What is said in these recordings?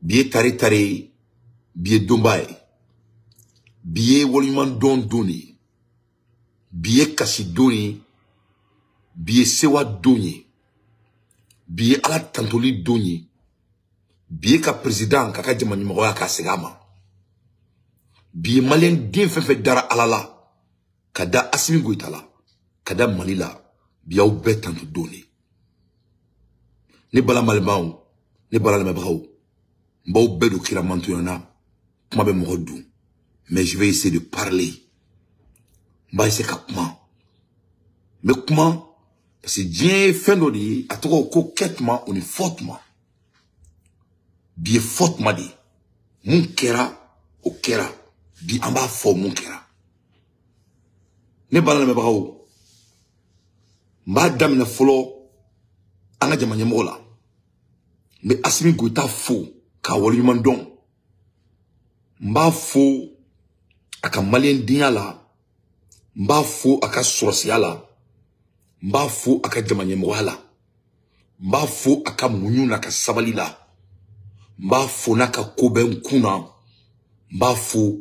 Bi ye tare tare ye, bi ye donba ye, bi ye waleɲuman dɔn don de ye, bi ye kasi don ye, bi ye sewa don ye, bi ye ala tantoli don ye, bi ye ka président k'a ka jama ɲɛmɔgɔya k'a segin a ma. Bi ye maliyɛn den fɛn fɛn dara ala la, ka da Assimi Goïta la, ka da Mali la, bi y'aw bɛɛ tanto don de. Ne bala malimaw, ne bala lamɛnbagaw, n b'aw bɛɛ don kira mantonya na, kuma bɛ mɔgɔ dun, mais je vais essayer de parler. N b'a essayer ka kuma. N bɛ kuma parce que diɲɛ ye fɛn dɔ de ye, a tɔgɔ ko kɛ tuma o ni fɔ tuma. Bi ye fɔ tuma de ye. Mun kɛra, o kɛra. Bi an b'a fɔ mun kɛra. Ne bala lamɛnbagaw, n b'a daminɛ fɔlɔ an ka jama ɲɛmɔgɔ la. N bɛ Assimi Goïta fo k'a waleɲuman dɔn. N b'a fo a ka maliyɛndenya la, n b'a fo a ka sɔrɔsiya la, n b'a fo a ka jama ɲɛmɔgɔya la, n b'a fo a ka muɲu n'a ka sabali la, n b'a fo n'a ka ko bɛ n kun na, n b'a fo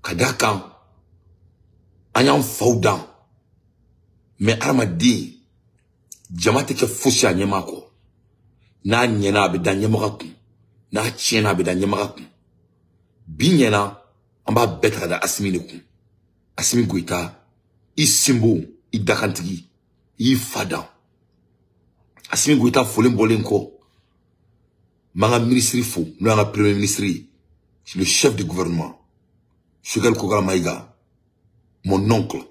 ka d'a kan an y'an faw dan, mais hadamaden jama tɛ kɛ fosi a ɲɛmaa kɔ. N'a ɲɛna a bɛ da ɲɛmaga kun, n'a tiɲɛna a bɛ da ɲɛmaga kun. Bi ɲɛna an b'a bɛɛ ta ka da Assimi de kun. Assimi Goïta, i sinbo, i dakantigi, i y'i fa dan. Assimi Goïta folen bɔlen kɔ, n b'an ka minisiri fo, n'o y'an ka premier ministre ye, c'est le chef du gouvernement, Choguel Kokalla Maïga, mon oncle.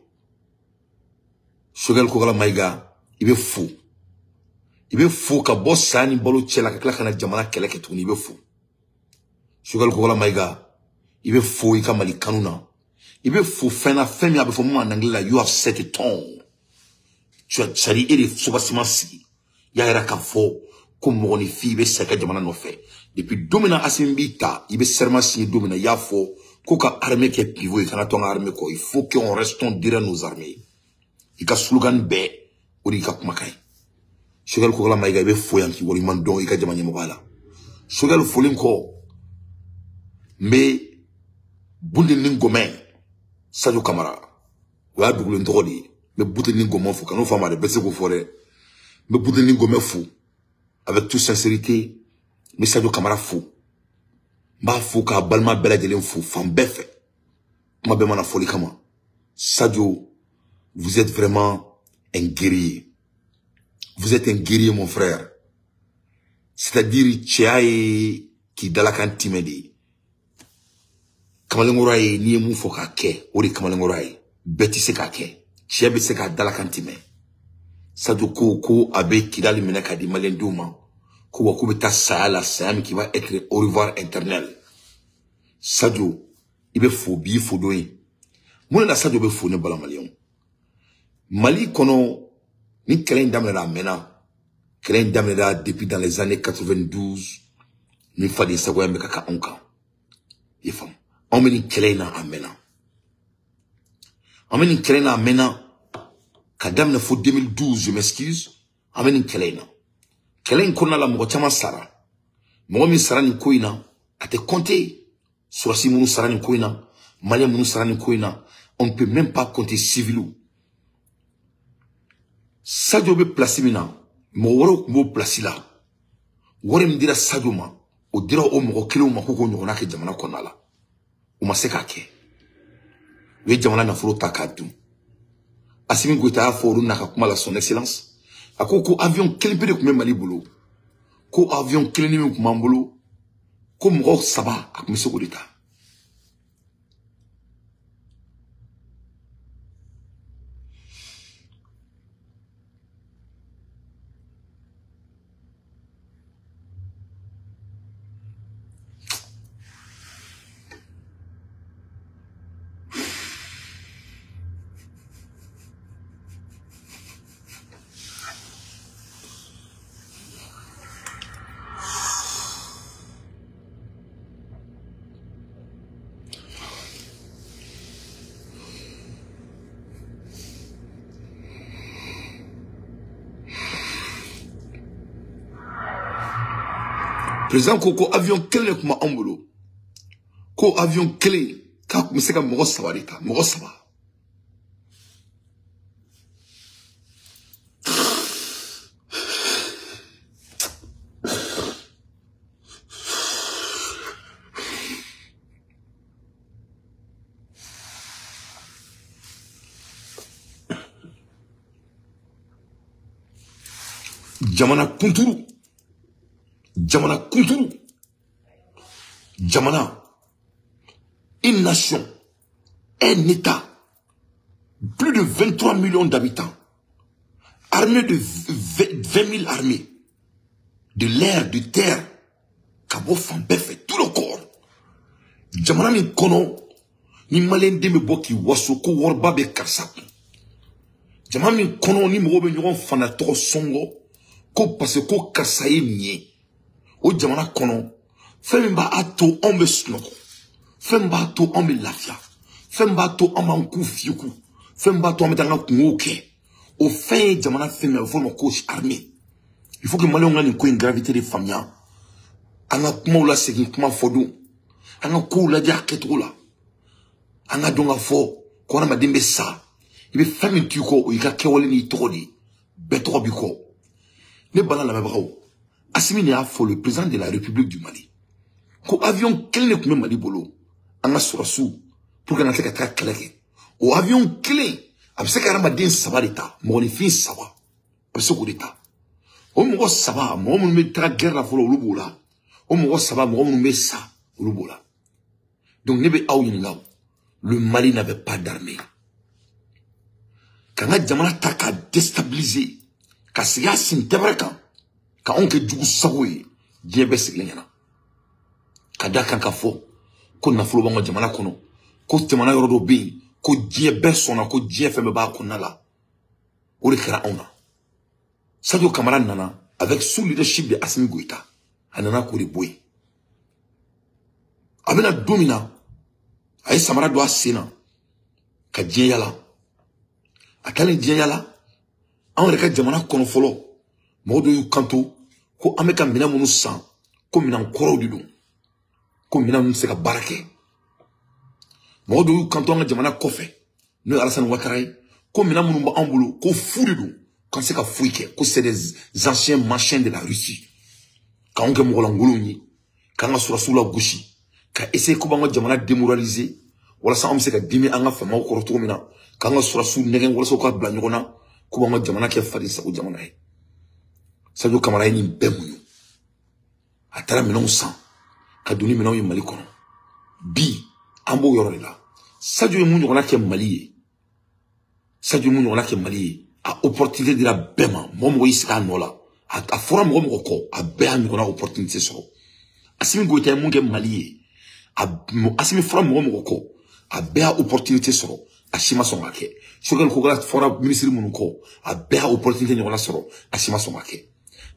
Choguel Kokalla Maïga, i bɛ fo. I bɛ fo ka bɔ saya ni balo cɛ la ka tila ka na jamana kɛlɛ kɛ tuguni, i bɛ fo. Choguel Kokalla Maïga, i bɛ fo i ka Mali kanu na. I bɛ fo fɛn na, fɛn min a bɛ fɔ mun ma en anglais la, you have set a tone. Tu as, c'est-à-dire e de soubassement sigi. I y'a yira k'a fɔ ko mɔgɔninfin bɛ sa i ka jamana nɔfɛ. Depuis don min na Assimi b'i ta, i bɛ serment signé don min na, i y'a fɔ ko ka armée kɛ pivot ye, kana to an ka armée kɔ. Il faut qu'on reste derrière nos armées. I ka slogan bɛɛ, o de y'i ka kumakan ye. Choguel Kokalla Maïga, i bɛ fo yan k'i waleɲuman dɔn i ka jama ɲɛmɔgɔya la. Choguel folen kɔ, n bɛ Bundeni Gomɛ, Sadio Kamara, o y'a dugulen tɔgɔ de ye. N bɛ Bundeni Gomɛ fo, kan'o fɔ a ma dɛ, bɛɛ tɛ se k'o fɔ dɛ. N bɛ Bundeni Gomɛ fo avec toute sincérité, n bɛ Sadio Kamara fo. N b'a fo k'a balima bɛɛ lajɛlen fo fan bɛɛ fɛ. Kuma bɛɛ mana fɔli kama. Sadio, vous êtes vraiment un guerrier. Vous êtes un guerrier, mon frère. C'est-à-dire, cɛya ye k'i dalakan timɛ de ye. Kamalenkɔrɔ ye n'i ye mun fɔ k'a kɛ, o de ye kamalenkɔrɔ ye. Bɛɛ tɛ se k'a kɛ. Cɛ bɛ se k'a dalakan timɛ. Sadio ko ko a bɛ Kidali minɛ k'a di maliyɛndenw ma. Ko wa k'u bɛ taa saya la, saya min qui va être au revoir éternel. Sadio, i bɛ fo bi fo don ye. Mun de la Sadio bɛ fo ne bala maliyɛnw? Mali kɔnɔ, ni kɛlɛ in daminɛna a mɛnna. Kɛlɛ in daminɛna depuis dans les années 92, ni faden sagoya bɛ ka kɛ anw kan. I ye faamu? Anw bɛ nin kɛlɛ in na a mɛnna. An bɛ nin kɛlɛ in na a mɛnna. Ka daminɛ fo 2012, je m'excuse, an bɛ nin kɛlɛ in na. Kɛlɛ in kɔnɔna la mɔgɔ caman sara. Mɔgɔ min sara nin ko in na, a tɛ compter. Sɔrɔsi minnu sara nin ko in na, maliyɛn minnu sara nin ko in na, on ne peut même pas compter civils. Sadio bɛ place min na, mɔgɔ wɛrɛw tun b'o place la. Wari min dira Sadio ma, o dira o mɔgɔ kelenw ma k'u k'o ɲɔgɔnna kɛ jamana kɔnɔna la. U ma se k'a kɛ. U ye jamana nafolo ta k'a dun. Assimi Goïta y'a fɔ olu n'a ka kuma la, son excellence. A ko ko avion kelen pe de tun bɛ Mali bolo. Ko avion kelen min tun b'an bolo, ko mɔgɔ saba a tun bɛ se k'o de ta. Président ko avion kelen de tun b'anw bolo. Ko avion kelen k'a tun bɛ se ka mɔgɔ 3 de ta, mɔgɔ 3. Jamana kunturu, jamana kunturu, jamana, une nation, un État, plus de 23 millions d'habitants, armée de 20 000 armées, de l'air, de terre, ka bɔ fan bɛɛ fɛ, tout le corps. Jamana min kɔnɔ, ni malien den bɛ bɔ k'i waso ko wariba bɛ karisa kun. Jamana min kɔnɔ, ni mɔgɔw bɛ ɲɔgɔn fana tɔgɔ sɔngɔ, ko parce que ko karisa ye nin ye. O jamana kɔnɔ, fɛn min b'a to anw bɛ sunɔgɔ, fɛn min b'a to anw bɛ lafiya, fɛn min b'a to anw b'an ku fiyeku, fɛn min b'a to an bɛ taa an ka kungow kɛ, o fɛn ye jamana fɛn min ye, a bɛ f'o ma ko armée. Il faut que maliyɛnw ka nin ko in gravité de faamuya. An ka kumaw lasegin kuma fɔ don, an ka kow lajɛ a kɛcogo la, an ka dɔn ka fɔ ko hadamaden bɛ sa, i bɛ fɛn min to i kɔ, o y'i ka kɛwale n'i tɔgɔ de ye, bɛɛ tɔgɔ b'i kɔ. Ne bana lamɛnbagaw, Assimi y'a fɔ, le président de la République du Mali, ko avion kelen de tun bɛ Mali bolo, an ka sɔrɔsiw, pour que an ka se ka taga kɛlɛ kɛ. O avion kelen, a bɛ se ka hadamaden 3 de ta, mɔgɔninfin 3, a bɛ se k'o de ta. O mɔgɔ 3, mɔgɔ minnu bɛ taga guerre la fɔlɔ, olu b'o la. O mɔgɔ 3, mɔgɔ minnu bɛ sa, olu b'o la. Donc ne bɛ aw ɲininka, le Mali n'avait pas d'armée. K'an ka jamana ta k'a déstabiliser, ka sigi a sen tɛbɛrɛ kan, ka anw kɛ jugu sago ye, diɲɛ bɛɛ sigilen ɲɛna. Ka da kan ka fɔ ko nafolo b'an ka jamana kɔnɔ, ko jamana yɔrɔ dɔ bɛ yen, ko diɲɛ bɛɛ sɔnna, ko diɲɛ fɛn bɛɛ b'a kɔnɔna la. O de kɛra anw na. Sadio Camara nana avec sous leadership de Assimi Goïta, a nana k'o de bɔ yen. A bɛna don min na, a ye samara don a sen na ka diɲɛ yala. A taalen diɲɛ yala, anw yɛrɛ ka jamana kɔnɔ fɔlɔ, mɔgɔ dɔw y'u kanto ko an bɛ ka minɛn minnu san, ko minɛn kɔrɔw de don, ko minɛn ninnu tɛ se ka baara kɛ. Mɔgɔ dɔw y'u kanto an ka jamana kɔfɛ, n'o ye Alassane Ouattara ye, ko minɛn minnu b'an bolo, ko fu de don, k'an se ka foyi kɛ, ko c'est des anciens machins de la Russie. K'anw kɛ mɔgɔlankolonw ye, k'an ka sɔrɔsiw lagosi, ka essayer ko b'an ka jamana démoraliser, walasa an bɛ se ka dimi an ka faamaw kɔrɔ cogo min na, k'an ka sɔrɔsiw nɛgɛn walasa u ka bila ɲɔgɔn na, ko b'an ka jamana kɛ faden sago jamana ye. Sadio Camara ye nin bɛɛ muɲu. A taara minɛnw san ka don ni minɛnw ye Mali kɔnɔ. Bi an b'o yɔrɔ de la. Sadio ye mun ɲɔgɔnna kɛ Mali ye? Sadio ye mun ɲɔgɔnna kɛ Mali ye? A opportunité dira bɛɛ ma, mɔgɔ mɔgɔ y'i sigi a nɔ la, a fɔra mɔgɔ mɔgɔ kɔ, a bɛɛ y'a ɲɔgɔnna opportunité sɔrɔ. Assimi Goïta ye mun kɛ Mali ye? Assimi fɔra mɔgɔ mɔgɔ kɔ, a bɛɛ y'a opportunité sɔrɔ, a si ma sɔn ka kɛ. Choguel Kokalla fɔra ministre minnu kɔ, a bɛɛ y'a opportunité ɲɔgɔnna sɔrɔ, a si ma sɔn ka kɛ.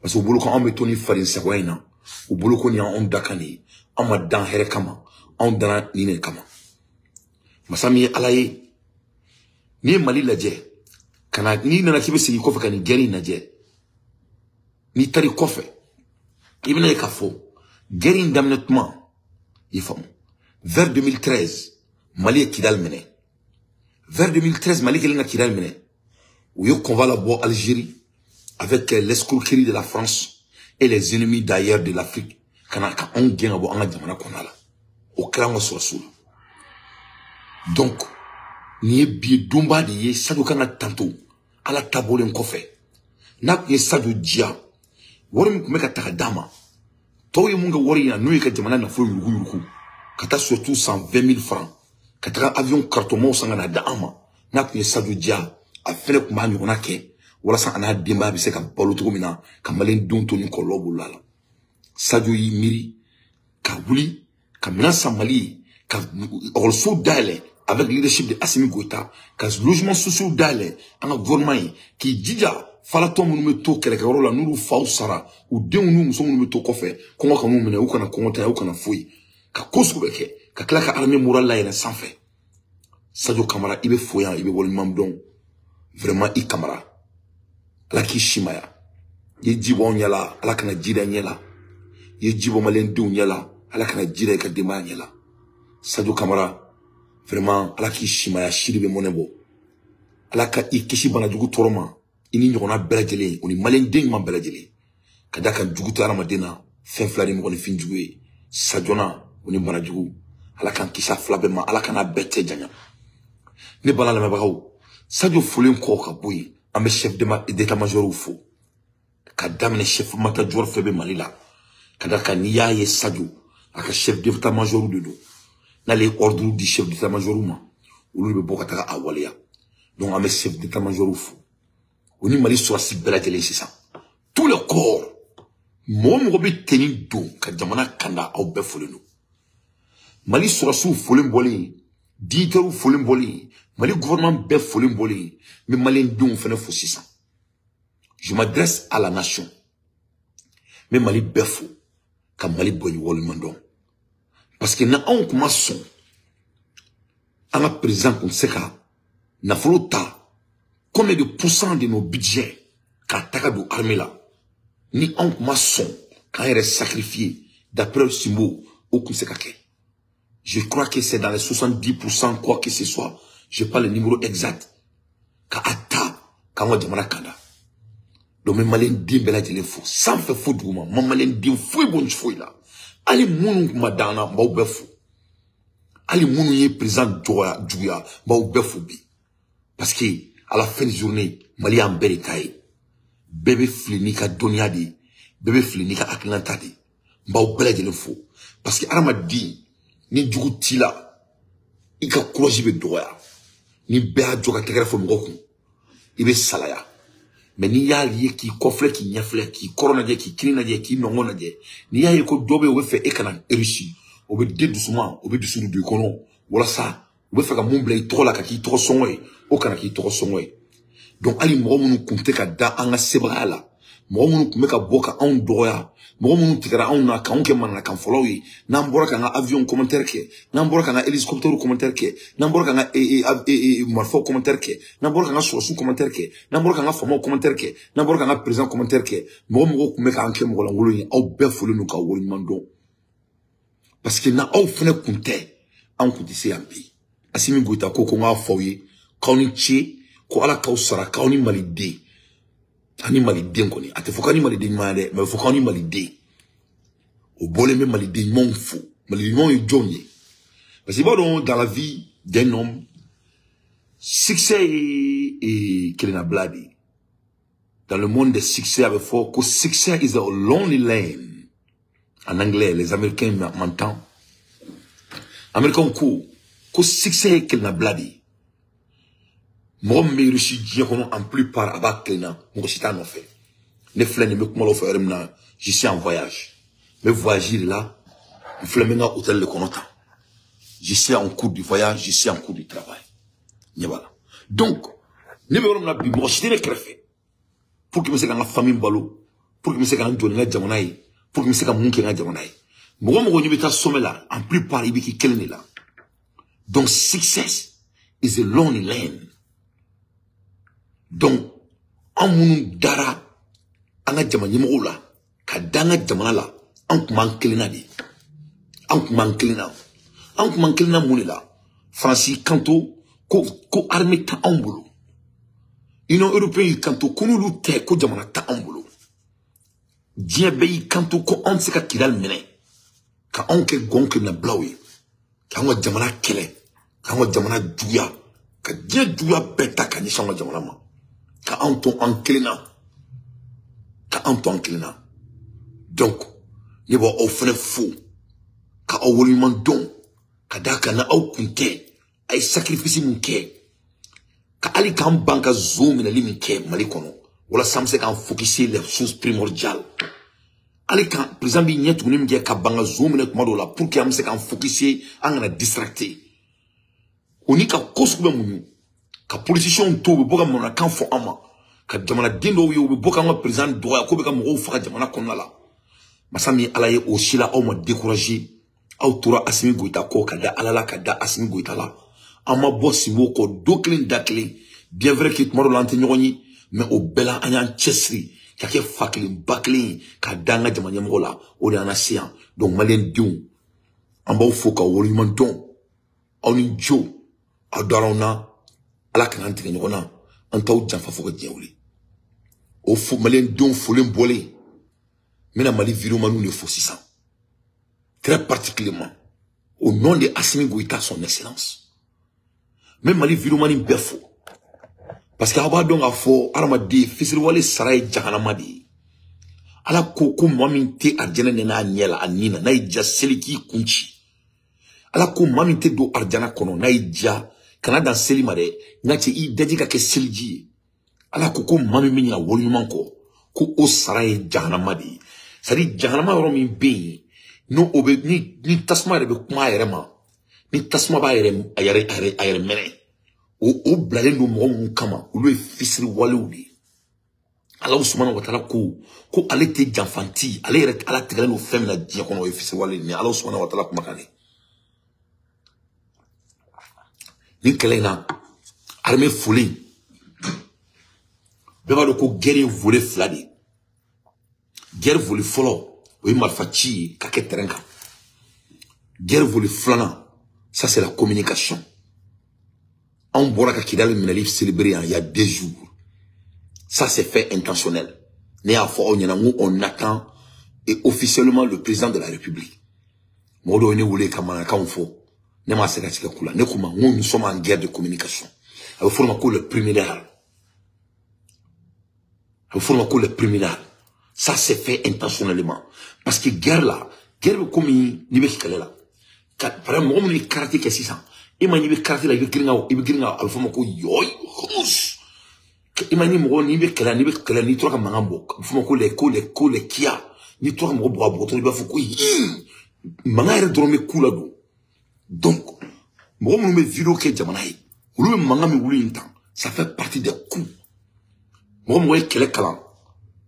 Parce que u bolo ko anw bɛ to ni faden sagoya in na, u bolo ko nin y'anw dakan de ye, anw ma dan hɛrɛ kama, anw danna nin de kama. Masa min ye Ala ye, n'i ye Mali lajɛ, ka na n'i nana k'i bɛ segin kɔfɛ ka nin guerre in lajɛ, n'i taar'i kɔfɛ, i bɛna ye k'a fɔ guerre in daminɛ tuma, i faamu, vers 2013, Mali ye Kidal minɛ. Vers 2013, Mali kɛlen ka Kidal minɛ, u ye convoi labɔ Algérie avec l'escroquerie de la France et les ennemis d'ailleurs de l'Afrique, ka na ka anw gɛn ka bɔ an ka jamana kɔnɔna la. O kɛra an ka sɔrɔsiw la. Donc nin ye bi donba de ye, Sadio kan ka tanto Ala taabɔlen kɔfɛ. N'a tun ye Sadio diya, wari min tun bɛ ka ta ka d'a ma, tɔw ye mun kɛ wari in na, n'o ye ka jamana nafolo yurugu yurugu, ka taa surtout 120 000 francs, ka taga avion cartonmaw san ka na di an ma. N'a tun ye Sadio diya, a fɛnɛ tun b'a ɲɔgɔnna kɛ walasa a n'a denbaya bɛ se ka balo cogo min na, ka maliyɛn denw to ni kɔlɔlɔ bolo la. Sadio y'i miiri ka wuli ka minɛn san Mali ye, ka ekɔlisow dayɛlɛ avec leadership de Assimi Goïta, ka logement sociaux dayɛlɛ an ka gouvernement ye, k'i jija falatɔ minnu bɛ to kɛlɛkɛyɔrɔ la, n'olu faw sara, u denw n'u muso minnu bɛ to kɔfɛ, kɔngɔ kan'u minɛ, u kana kɔngɔ ta, u kana foyi, ka ko sugu bɛɛ kɛ, ka tila ka armée morale layɛlɛn sanfɛ. Sadio Camara, i bɛ fo yan, i bɛ waleɲuman dɔn. Vraiment i Camara, Ala k'i simaya. I ye ji bɔ anw ɲɛ la, Ala kana ji da ɲɛ la. I ye ji bɔ maliyɛndenw ɲɛ la, Ala kana ji da i ka denbaya ɲɛ la. Sadio Camara, vraiment, Ala k'i simaya siri bɛ mɔnɛ bɔ. Ala ka i kisi banajugu tɔɔrɔ ma, i ni ɲɔgɔnna bɛɛ lajɛlen, o ni maliyɛnden ɲuman bɛɛ lajɛlen. Ka d'a kan jugu tɛ hadamaden na, fɛn fila ni mɔgɔninfin jugu ye. Sajɔna o ni banajugu. Ala k'an kisi a fila bɛɛ ma, Ala kana bɛɛ cɛ janya. Ne bala lamɛnbagaw, Sadio folen kɔ ka bɔ yen, an bɛ chef d'état-major fo. Ka daminɛ chef major fɛn bɛ Mali la. Ka d'a kan n'i y'a ye Sadio, a ka chef d'état-major de don. N'ale ye ordre di chef d'état-major ma, olu de bɛ bɔ ka taga a waleya. Donc an bɛ chef d'état-major fo. O ni Mali sɔrɔdasi bɛɛ lajɛlen sisan. Tous les corps, mɔgɔ mɔgɔ bɛ tenue don ka jamana kanda, aw bɛɛ folen don. Mali sɔrɔdasiw folen bɔlen, dignitaires folen bɔlen, Mali gouvernement bɛɛ folen bɔlen, n bɛ maliyɛndenw fana fo sisan. Je m'adresse à la nation. N bɛ Mali bɛɛ fo ka Mali bonya waleɲuman dɔn. Parce que na anw kun ma sɔn, an ka président kun tɛ se ka nafolo ta combien de pourcents de nos budgets k'a taga don armée la. Ni anw kun ma sɔn k'an yɛrɛ sacrifier d'après Simbo, o kun tɛ se ka kɛ. Je crois que c'est dans les 70%, quoi que ce soit, je pas le numéro exact, k'a ta k'an ka jamana kanda. Donc n bɛ maliyɛn den bɛɛ lajɛlen fo, sanfɛ fo duguma, n ma maliyɛn den foyi bɔ foyi la. Hali minnu kun ma dan na, n b'aw bɛɛ fo. Hali minnu ye président dɔgɔya juguya, n b'aw bɛɛ fo bi. Parce que à la fin de journée, Mali y'an bɛɛ de ta ye. Bɛɛ bɛ fili n'i ka dɔnniya de ye, bɛɛ bɛ fili n'i ka hakilinata de ye. N b'aw bɛɛ lajɛlen fo. Parce que hadamaden, ni jugu t'i la, i ka courage bɛ dɔgɔya. Ni bɛɛ y'a jɔ ka tɛgɛrɛ fɔ mɔgɔ kun, i bɛ salaya. Mais n'i y'a ye k'i kɔfilɛ, k'i ɲɛfilɛ, k'i kɔrɔ lajɛ, k'i kini lajɛ, k'i nɔngɔn lajɛ, n'i y'a ye ko dɔ bɛ yen o bɛ fɛ e kana réussir, o bɛ den dusuma, o bɛ dusu don i kɔnɔ, walasa u bɛ fɛ ka mun bila i tɔgɔ la ka k'i tɔgɔ sɔngɔ ye, o kana k'i tɔgɔ sɔngɔ ye. Donc hali mɔgɔ minnu kun tɛ ka da an ka sebagaya la, mɔgɔ minnu kun bɛ ka bɔ ka anw dɔgɔya, mɔgɔ minnu tigɛra anw na k'anw kɛ mananakan fɔlaw ye, n'an bɔra k'an ka avion commentaire kɛ, n'an bɔra k'an ka hélicoptère commentaire kɛ, n'an bɔra k'an ka marifaw commentaire kɛ, n'an bɔra k'an ka sɔrɔdasiw commentaire kɛ, n'an bɔra k'an ka faamaw commentaire kɛ, n'an bɔra k'an ka président commentaire kɛ, mɔgɔ mɔgɔ kun bɛ k'an kɛ mɔgɔlankolon ye, aw bɛɛ folen don k'aw waleɲuman dɔn. Parce que na aw fɛnɛ kun tɛ, anw kun tɛ se yan bi. Assimi Goïta ko ko n k'a fɔ aw ye k'aw ni ce, ko Ala k'aw sara, k'aw ni maliden, ani maliden kɔni a tɛ fɔ k'aw ni maliden ɲuman ye dɛ, mais a bɛ fɔ k'aw ni maliden. O bɔlen bɛ maliden ɲumanw fo. Maliden ɲumanw ye jɔnw ye? Parce que i b'a dɔn, dans la vie d'un homme, succès ye kelennabila de ye. Dans le monde des succès, a bɛ fɔ ko succès is a lonely lane. En anglais, les Américains m'entendent. Américains ko ko succès ye kelennabila de ye. Mɔgɔ min bɛ réussir diɲɛ kɔnɔ, en plupart a b'a kelen na, mɔgɔ si t'a nɔfɛ. Ne filɛ nin bɛ kuma dɔ fɔ yɔrɔ min na, je suis en voyage. N bɛ voyage de la, n filɛ bɛ n ka hôtel de kɔnɔ tan. Je suis en cours de voyage, je suis en cours de travail. Ɲɛ b'a la. Donc ne bɛ yɔrɔ min na bi, mɔgɔ si tɛ ne kɛrɛfɛ pour que n bɛ se ka n ka famille balo, pour que n bɛ se ka n jɔ ni n ka jamana ye, pour que n bɛ se ka mun kɛ n ka jamana ye. Mɔgɔ mɔgɔ n'i bɛ taa sommet la, en plupart i bɛ k'i kelen de la. Donc success is a lonely lane. Donc an minnu dara an ka jama ɲɛmɔgɔw la ka da an ka jamana la, an kun b'an kelen na de. An kun b'an kelen na. An kun b'an kelen na mun de la? Faransi kanto ko ko armée tɛ anw bolo. Union européenne y'i kanto ko n'olu tɛ, ko jamana tɛ anw bolo. Diɲɛ bɛɛ y'i kanto ko anw tɛ se ka Kidali minɛ, ka anw kɛ gɔn kɛmɛbilaw ye, k'an ka jamana kɛlɛ, k'an ka jamana juguya, ka diɲɛ juguya bɛɛ ta ka ɲɛsin an ka jamana ma, ka anw to an kelen na, ka anw to an kelen na. Donc ne b'aw fɛnɛ fo ka aw waleɲuman dɔn, ka d'a kan na aw kun tɛ, a ye sacrifice min kɛ, ka hali k'an ban ka zon minɛli min kɛ Mali kɔnɔ, walasa an bɛ se k'an focuser les choses primordiales. Hali kan président b'i ɲɛ tuguni min kɛ ka ban ka zon minɛ tuma dɔw la, pour que an bɛ se k'an focuser, an kana distracter. O ni ka ko sugu bɛ muɲu, ka politiciens to, u bɛ bɔ ka manamanakan fɔ an ma, ka jamanaden dɔw ye, u bɛ bɔ k'an ka président dɔgɔya k'u bɛ ka mɔgɔw faga jamana kɔnɔna la. Masa min Ala ye, o si la aw ma décourager, aw tora Assimi Goïta kɔ ka da Ala la, ka da Assimi Goïta la. An ma bɔ Sinbo kɔ don kelen da kelen. Bien vrai que tuma dɔw la an tɛ ɲɔgɔn ye, mais o bɛɛ la an y'an cɛsiri. Ka kɛ fa kelen ba kelen ye k'a da an ka jama ɲɛmɔgɔ la, o de y'an lase yan. Donc maliyɛn denw, an b'aw fo k'aw waleɲuman dɔn. Aw ni jo, aw dara anw na, Ala kana an tigɛ ɲɔgɔn na, an t'aw janfa fo ka diɲɛ wuli. O fo maliyɛn denw folen bɔlen, n bɛna Mali vidéomanw de fo sisan. Très particulièrement, au nom de Assimi Goïta, son excellence. N bɛ Mali vidéoman bɛɛ fo. Parce que aw b'a dɔn k'a fɔ hadamaden fisiriwale sara ye jahanama de ye. Ala ko ko maa min tɛ arijɛnɛ nɛnɛ a ɲɛ la a nin na, n'a y'i diya seli k'i kun ci. Ala ko maa min tɛ don arijana kɔnɔ n'a y'i diya kana dan seli ma dɛ, nka cɛ i daji ka kɛ seliji ye. Ala ko ko maa min bɛ ɲina waleɲuman kɔ, ko o sara ye jahanama de ye. C'est à dire jahanama yɔrɔ min bɛ yen, n'o o bɛ ni tasuma yɛrɛ bɛ kuma a yɛrɛ ma, ni tasuma b'a yɛrɛ mɛnɛ, o bilalen don mɔgɔ minnu kama, olu ye fisiriwalew de ye. Ala subahana wa taala ko ko ale tɛ janfanti, ale yɛrɛ Ala tigɛlen don fɛn min na diɲɛ kɔnɔ, o ye fisiriwale de ye. Ala subahana wa taala kumakan de. Nin kɛlɛ in na, armée folen, bɛɛ b'a dɔn ko guerre ye volet fila de ye. Guerre volet fɔlɔ, o ye marifa ci ye ka kɛ terrain kan. Guerre volet filanan, ça c'est la communication. Anw bɔra ka Kidali minɛli célébrer yan il y a 2 jours. Ça c'est fait intentionnel. Ne y'a fɔ aw ɲɛna n ko on attend et officiellement le président de la République. Mɔgɔ dɔw ye ne wele ka mananakanw fɔ. Ne m'a sɛgɛsɛgɛ k'u la. Ne k'u ma n ko nous sommes en guerre de communication. A bɛ fɔ o ma ko le priminal. A bɛ fɔ o ma ko le priminal. Ça c'est fait intentionnellement. Parce que guerre la, guerre bɛ komi n'i bɛ kɛlɛ la. Par exemple, mɔgɔ minnu ye karaté kɛ sisan, e ma n'i bɛ karaté la, i bɛ girin ka, a bɛ fɔ o ma ko yɔyi hus. E ma ni mɔgɔ n'i bɛ kɛlɛ, n'i tora ka mankan bɔ, a bɛ fɔ o ma ko les kia. N'i tora ka mɔgɔ bugɔ a bugɔtɔ, i b'a fɔ ko hi. Mankan yɛrɛ dɔrɔn bɛ ku la don. Donc, mɔgɔ minnu bɛ vidéo kɛ jamana ye, olu bɛ mankan min wuli in tan, ça fait partie des coups. Mɔgɔ ye kɛlɛ kalan,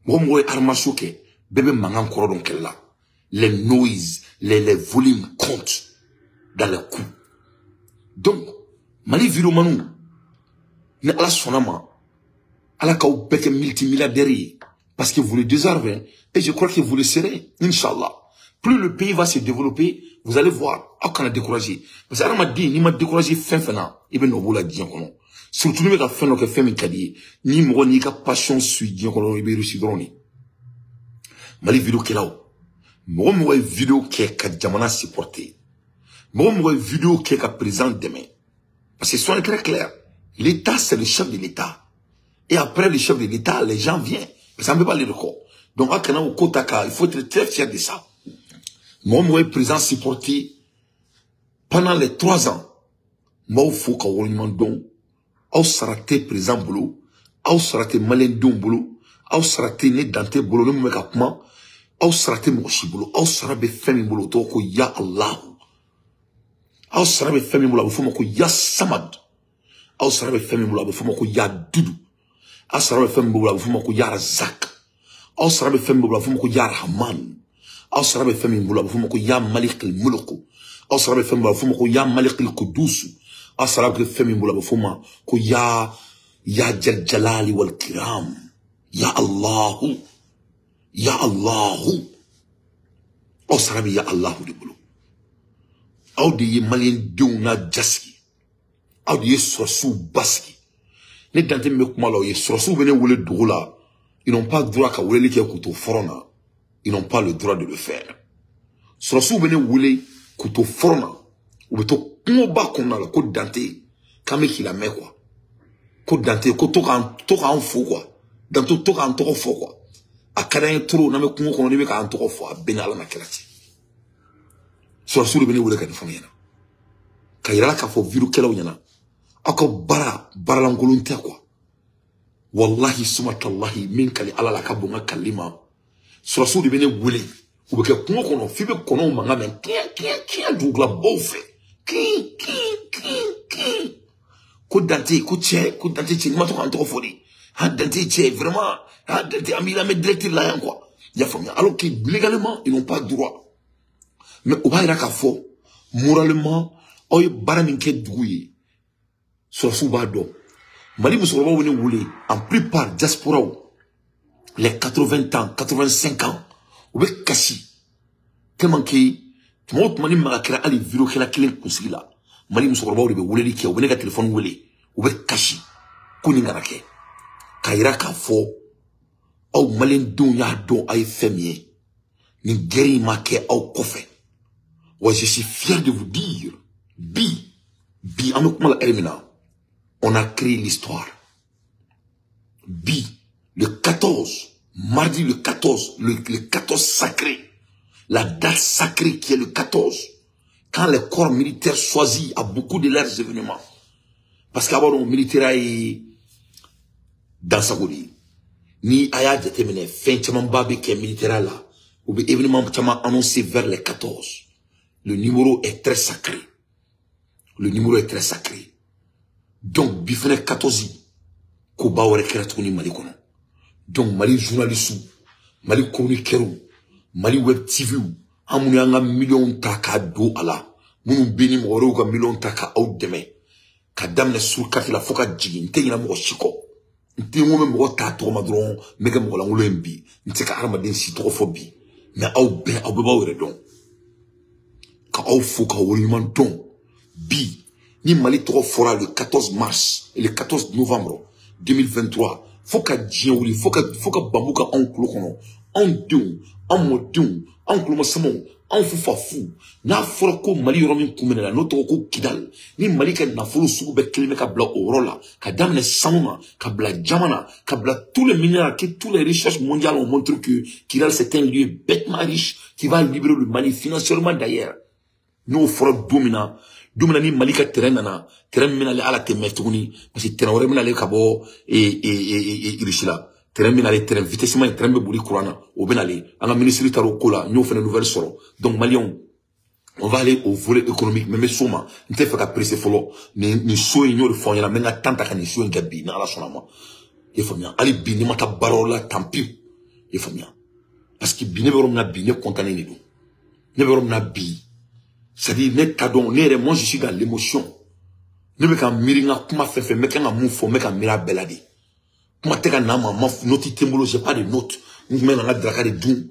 mɔgɔ ye armation kɛ, bɛɛ bɛ mankan kɔrɔ dɔn kɛlɛ la. Les noises, les volumes comptent dans les coups. Donc, Mali vidéomanw, ni Ala sɔnna ma, Ala k'aw bɛɛ kɛ multimilliardaire ye, parce que vous le désirez, et je crois que vous le serez, Inch'Allah. Plus le pays va se développer, vous allez voir, aw kana décourager. Parce que hadamaden, n'i ma décourager fɛn fɛn na, i bɛ nɔ b'o la diɲɛ kɔnɔ. Surtout n'i bɛ ka fɛn dɔ kɛ fɛn min ka di ye, ni mɔgɔ n'i ka passion suit diɲɛ kɔnɔ, i bɛ réussir dɔrɔn de. Mali vidéo kɛlaw, mɔgɔ ye vidéo kɛ ka jamana supporter, mɔgɔ ye vidéo kɛ ka président dɛmɛ. Parce que soyons très clairs, l'État c'est le chef de l'État. Et après le chef de l'État, les gens viennent. Parce qu'on ne peut pas aller le corps. Donc, à Kana ou Kotaka, il faut être très fier de ça. Moi, président supporté pendant les 3 ans. Moi, il faut qu'on ait aw sara tɛ président bolo, aw sara tɛ maliyɛndenw bolo, aw sara tɛ ne Dante bolo, ne mun bɛ ka kuma, aw sara tɛ mɔgɔ si bolo, aw sara bɛ fɛn min bolo, o tɔgɔ ko ya Allahu. Aw sara bɛ fɛn min bolo, a bɛ f'o ma ko ya Samad. Aw sara bɛ fɛn min bolo, a bɛ f'o ma ko ya Dudu. Aw sara bɛ fɛn min bolo, a bɛ f'o ma ko ya Razak. Aw sara bɛ fɛn min bolo, a bɛ f'o ma ko ya Rahman. Aw sara bɛ fɛn min bolo, a bɛ f'o ma ko ya Malik al-Mulk. Aw sara bɛ fɛn min bolo, a bɛ f'o ma ko ya Malik al-Qudus. Aw sara bɛ fɛn min bolo, a bɛ f'o ma ko ya Jal Jalali wal Kiram. Ya Allahu. Ya Allahu. Aw sara bɛ ya Allahu de bolo. Aw de ye maliyɛndenw n'a jasigi. Aw de ye sɔrɔsiw basigi. Ne Dante min bɛ kuma la, o ye sɔrɔsiw bɛ ne wele dugu la. Ils n'ont pas droit ka weleli kɛ k'u to front na. Ils n'ont pas le droit de le faire. Sɔrɔsiw bɛ ne wele k'u to front na. U bɛ to kungoba kɔnɔna la ko Dante k'an bɛ k'i lamɛn quoi. Ko Dante ko to k'an fo quoi. Dante to k'an tɔgɔ fɔ quoi. A ka d'an ye trop n'an bɛ kungo kɔnɔ n'i bɛ k'an tɔgɔ fɔ a bɛɛ ni Ala na kira cɛ. Sɔrɔsiw de bɛ ne wele ka nin fɔ ne ɲɛna. Ka yira la k'a fɔ vidéokɛlaw ɲɛna. Aw ka baara baaralankolon tɛ quoi. Wallahi sumatallahi min kali Ala la ka bon n ka kalili ma. Sɔrɔsiw de bɛ ne wele. U bɛ kɛ kungo kɔnɔ f'i bɛ kɔnɔw mankan mɛn kiɲɛ kiɲɛ kiɲɛ dugulabaw fɛ. Kin kin kin kin. Ko Dante ko cɛ ko Dante cɛ n'i ma to k'an tɔgɔ fɔ de. Ah Dante cɛ vraiment, ah Dante an b'i lamɛn direct la yan quoi. I y'a faamuya, alors que légalement ils n'ont pas droit. Mais o b'a yira k'a fɔ moralement aw ye baara min kɛ dugu ye, sɔrɔsiw b'a dɔn. Mali musokɔrɔbaw bɛ ne wele en plupart diasporaw. Les 80 ans, 85 ans, u bɛ kasi tellement que tuma o tuma ni maga kɛra hali vidéo kɛla kelen kunsigi la, Mali musokɔrɔbaw de bɛ weleli kɛ, u bɛ ne ka téléphone wele, u bɛ kasi ko nin kana kɛ. K'a yira k'a fɔ aw maliyɛndenw y'a dɔn a ye fɛn min ye, nin guerre in ma kɛ aw kɔfɛ. Wa je suis fier de vous dire, bi bi an bɛ kuma la heure min na, on a créé l'histoire. Bi, le 14, mardi le 14, le 14 sacré, la date sacrée qui est le 14, quand les corps militaires choisis à beaucoup de leurs événements, parce qu'avant, le militaire est dans sa golie. Ni aya jatemine, fin caman ba bɛ kɛ militaire la, ou bien événement caman annoncé vers les 14. Le numéro est très sacré. Le numéro est très sacré. Donc, bi fɛnɛ 14, ko ba wɛrɛ kɛra tuguni Mali kɔnɔ. Donc, Mali journaliste, Mali chroniqueur, Mali web TV, an minnu y'an ka miliyɔnw ta k'a don a la, minnu bɛ ni mɔgɔ wɛrɛw ka miliyɔnw ta ka aw dɛmɛ, ka daminɛ surukati la fo ka jigin, n tɛ ɲinɛ mɔgɔ si kɔ. N tɛ n ko n bɛ mɔgɔ ta tɔgɔ ma dɔrɔn, n bɛ kɛ mɔgɔ lankolon ye bi, n tɛ se ka hadamaden si tɔgɔ fɔ bi, mais aw bɛɛ, aw bɛɛ b'aw yɛrɛ dɔn. Ka aw fo k'aw waleɲuman dɔn. Bi, ni Mali tɔgɔ fɔra le 14 mars et le 14 novembre 2023, fo ka diɲɛ wuli, fo ka bambu ka anw kulo kɔnɔ, anw denw, anw mɔdenw, anw kulomasamaw, anw fufafu, n'a fɔra ko Mali yɔrɔ min kun minɛna, n'o tɔgɔ ko Kidal, ni Mali ka nafolo sugu bɛɛ kelen bɛ ka bila o yɔrɔ la, ka daminɛ sanu na, ka bila jama na, ka bila tous les minéraux, que toutes les recherches mondiales ont montré que Kidal, c'est un lieu bêtement riche qui va libérer le Mali financièrement d'ailleurs. N'o fɔra don min na, don min na ni Mali ka terrain nana, terrain min bɛna ala tɛ mɛn tuguni, parce que terrain wɛrɛ bɛna ale ka bɔ Russie la, terrain bɛna ale, terrain vitesse ma, terrain bɛ boli courant na, o bɛna ale, an ka ministre taara o ko la, n y'o fana nouvelle sɔrɔ. Donc maliyɛnw, on va aller au volet économique, mais n bɛ s'o ma, n tɛ fɛ ka presser fɔlɔ. Nin so in, n y'o de fɔ aw ɲɛna, n bɛ n ka temps ta ka nin so in kɛ bi, ni Ala sɔnna ma. I faamuya? Hali bi ni ma taa baarayɔrɔ la, tant pis. I faamuya? Parce que bi ne bɛ yɔrɔ min na bi, ne content de don. Ne bɛ yɔrɔ min na bi, c'est-à-dire ne t'a dɔn, ne yɛrɛ, moi je suis dans l'émotion. Ne bɛ ka miiri n ka kuma fɛn fɛn, n bɛ kan ka mun fɔ, n bɛ ka miiri a bɛɛ la de. Kuma tɛ ka na ma, ma note tɛ n bolo, j'ai pas de note. N tun bɛ ka n ka daraka de dun,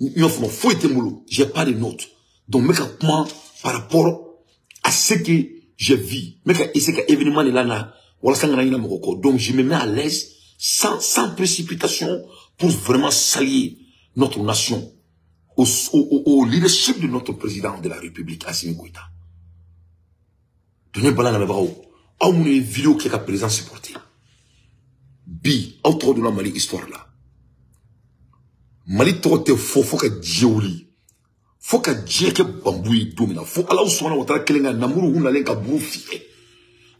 n y'o faamu, foyi tɛ n bolo, j'ai pas de note. Donc n bɛ ka kuma par rapport à ce que j'ai vu. N bɛ ka essayer ka événement de la na, walasa n kana ɲinɛ mɔgɔ kɔ. Donc je me mets à l'aise, sans précipitation, pour vraiment saluer notre nation, au leadership de notre président de la République, Assimi Goïta. Donnez bala lamɛnbagaw, aw minnu ye vidéo kɛ ka président supporter, bi aw tɔgɔ donna Mali histoire la. Mali tɔgɔ tɛ fɔ fo ka diɲɛ wuli, fo ka diɲɛ kɛ bambu ye don min na, fo Ala sɔnna o taara kelen kan namuru nalen ka buru fiyɛ.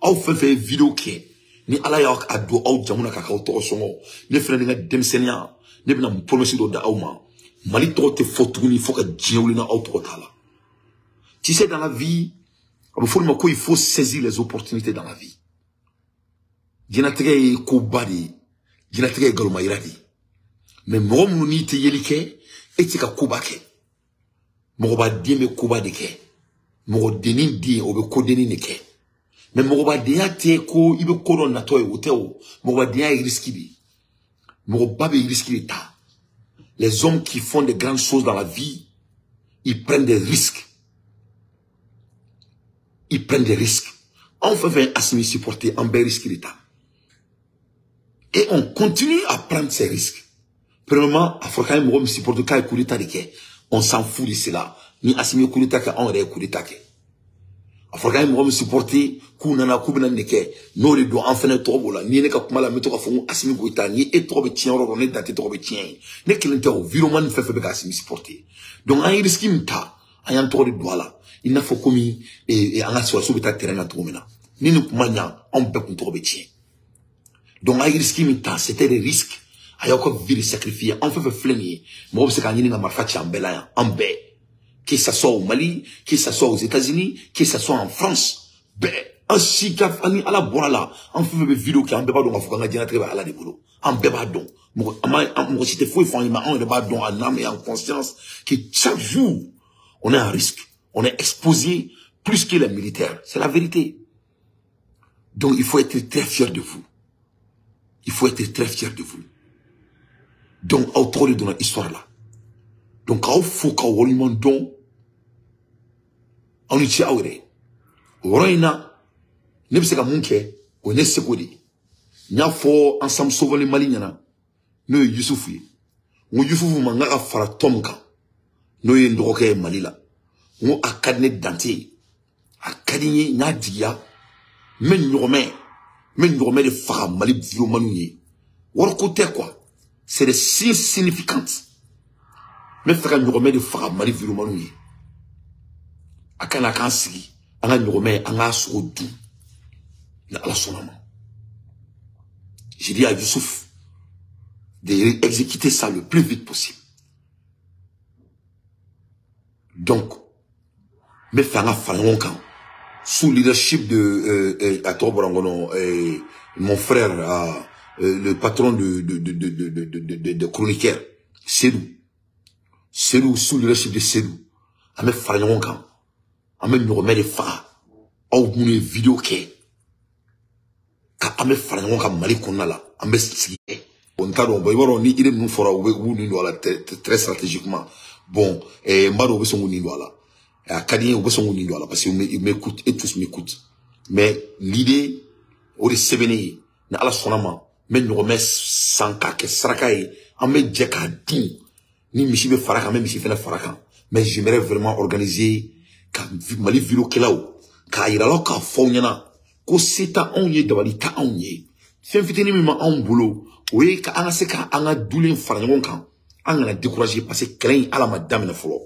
Aw fɛn fɛn ye vidéo kɛ, ni Ala y'a don aw jamu na k'a k'aw tɔgɔ sɔngɔ, ne fɛnɛ ni n ka denmisɛnninya, ne bɛna promesse dɔ da aw ma. Mali tɔgɔ tɛ fɔ tuguni fo ka diɲɛ wuli na aw tɔgɔ t'a la. Tu sais, dans la vie, a bɛ fɔ ma ko il faut saisir les opportunités dans la vie. Diɲɛlatigɛ ye koba de ye, diɲɛlatigɛ ye nkalonmayira de ye. Mais mɔgɔ minnu n'i tɛ yeli kɛ, e tɛ se ka koba kɛ. Mɔgɔbaden bɛ koba de kɛ, mɔgɔdennin den o bɛ kodennin de kɛ. Mais mɔgɔbadenya tɛ ko i bɛ ko dɔ natɔ ye, o tɛ o. Mɔgɔbadenya ye risque de ye. Mɔgɔba bɛ risque de ta. Les hommes qui font des grandes choses dans la vie, ils prennent des risques. Ils prennent des risques. Enfin, fait Assimi supporter en bel risque d'État. Et on continue à prendre ces risques. Premièrement, a fɔra k'an ye mɔgɔ min supporter k'a ye coup d'état de kɛ. On s'en fout de cela. Ni Assimi ye coup d'état kɛ, anw yɛrɛ ye coup d'état kɛ. A fɔra k'an ye mɔgɔ min supporter k'u nana k'u bɛna nin de kɛ. N'o de don, an fɛnɛ tɔgɔ b'o la. N'i ye ne ka kuma la, n bɛ to k'a fɔ ko Assimi Goïta, ni e tɔgɔ bɛ tiɲɛ yɔrɔ o yɔrɔ, ne Dante tɔgɔ bɛ tiɲɛ ye. Ne kelen tɛ o, vidéoman fɛn fɛn bɛ ka Assimi supporter. Donc an ye risque min ta, an y'an tɔgɔ de don a la. I n'a fɔ komi an ka sɔrɔdasiw bɛ taa terrain na cogo min na. Ni nin kun ma ɲa, anw bɛɛ kun tɔgɔ bɛ tiɲɛ. Donc an ye risque min ta, c'était des risques. A y'aw ka vie de sacrifier. An fɛn fɛn filɛ nin ye, mɔgɔ bɛ se k'an ɲini ka marifa ci an bɛɛ la yan, an bɛɛ. Que ça soit au Mali, que ça soit aux États-Unis, que ça soit en France, bɛɛ, an si ka an ni Ala bɔra la, an fɛn fɛn bɛ vidéo kɛ, an bɛɛ b'a dɔn k'a fɔ k'an ka diɲɛlatigɛ bɛ Ala de bolo. An bɛɛ b'a dɔn. Mɔgɔ an ma mɔgɔ si tɛ foyi fɔ an ye, mais anw yɛrɛ b'a dɔn en âme et en conscience que chaque jour, on est en risque. On est exposé plus que les militaires. C'est la vérité. Donc il faut être très fier de vous. Il faut être très fier de vous. Donc aw tɔgɔ de donna histoire la. Donc k'aw fo k'aw waleɲuman dɔn, aw ni ce aw yɛrɛ. O yɔrɔ in na, ne bɛ se ka mun kɛ, o ye ne seko de ye. N y'a fɔ Ensemble Sauvons le Mali ɲɛna, n'o ye Yusufu ye. N ko Yusufu ma n k'a ka fara tɔn min kan, n'o ye n dɔgɔkɛ ye Mali la. N ko a ka di ne dante ye, a ka di n ye, n y'a jigiya. N bɛ ɲɔgɔmɛ de faga Mali vidéomaniw ye. Wariko tɛ quoi, c'est des signes significantes. N bɛ fɛ ka ɲɔgɔmɛ de faga Mali vidéomaniw ye. A kana k'an sigi, an ka ɲɔgɔmɛ, an k'a sogo dun. Ni Ala sɔnna ma. J'ai dit à Youssouf d'exécuter ça le plus vite possible. Donc, n bɛ fɛ an ka fara ɲɔgɔn kan sous leadership de mon frère, le patron de chroniqueur, Seydou. Seydou, sous leadership de Seydou. An bɛ fara ɲɔgɔn kan, an bɛ ɲɔgɔmɛ de faga. Aw minnu ye vidéo kɛ, ka an bɛ fara ɲɔgɔn kan Mali kɔnɔna la, an bɛ sigi. N t'a dɔn, i b'a dɔn ni idée ninnu fɔra, u bɛ u nin don a la très stratégiquement. Bon, n b'a dɔn u bɛ sɔn k'u nin don a la. A ka di n ye, u bɛ sɔn k'u nin don a la parce que ils m'écoutent et tous m'écoutent. Mais l'idée, o de sɛbɛnnen ye, ni Ala sɔnna ma, n bɛ ɲɔgɔmɛ san k'a kɛ saraka ye, an bɛ jɛ k'a dun. Ni misi bɛ fara kan, an bɛ misi fɛnɛ fara kan. Mais j'aimerais vraiment organiser ka Mali vidéokɛlaw k'a yira la, k'a fɔ aw ɲɛna ko se tɛ anw ye, dabali tɛ anw ye. Fɛn fitinin min ma anw bolo, o ye ka an ka se ka an ka dulen fara ɲɔgɔn kan, an kana décourager parce que kɛlɛ in Ala ma daminɛ fɔlɔ.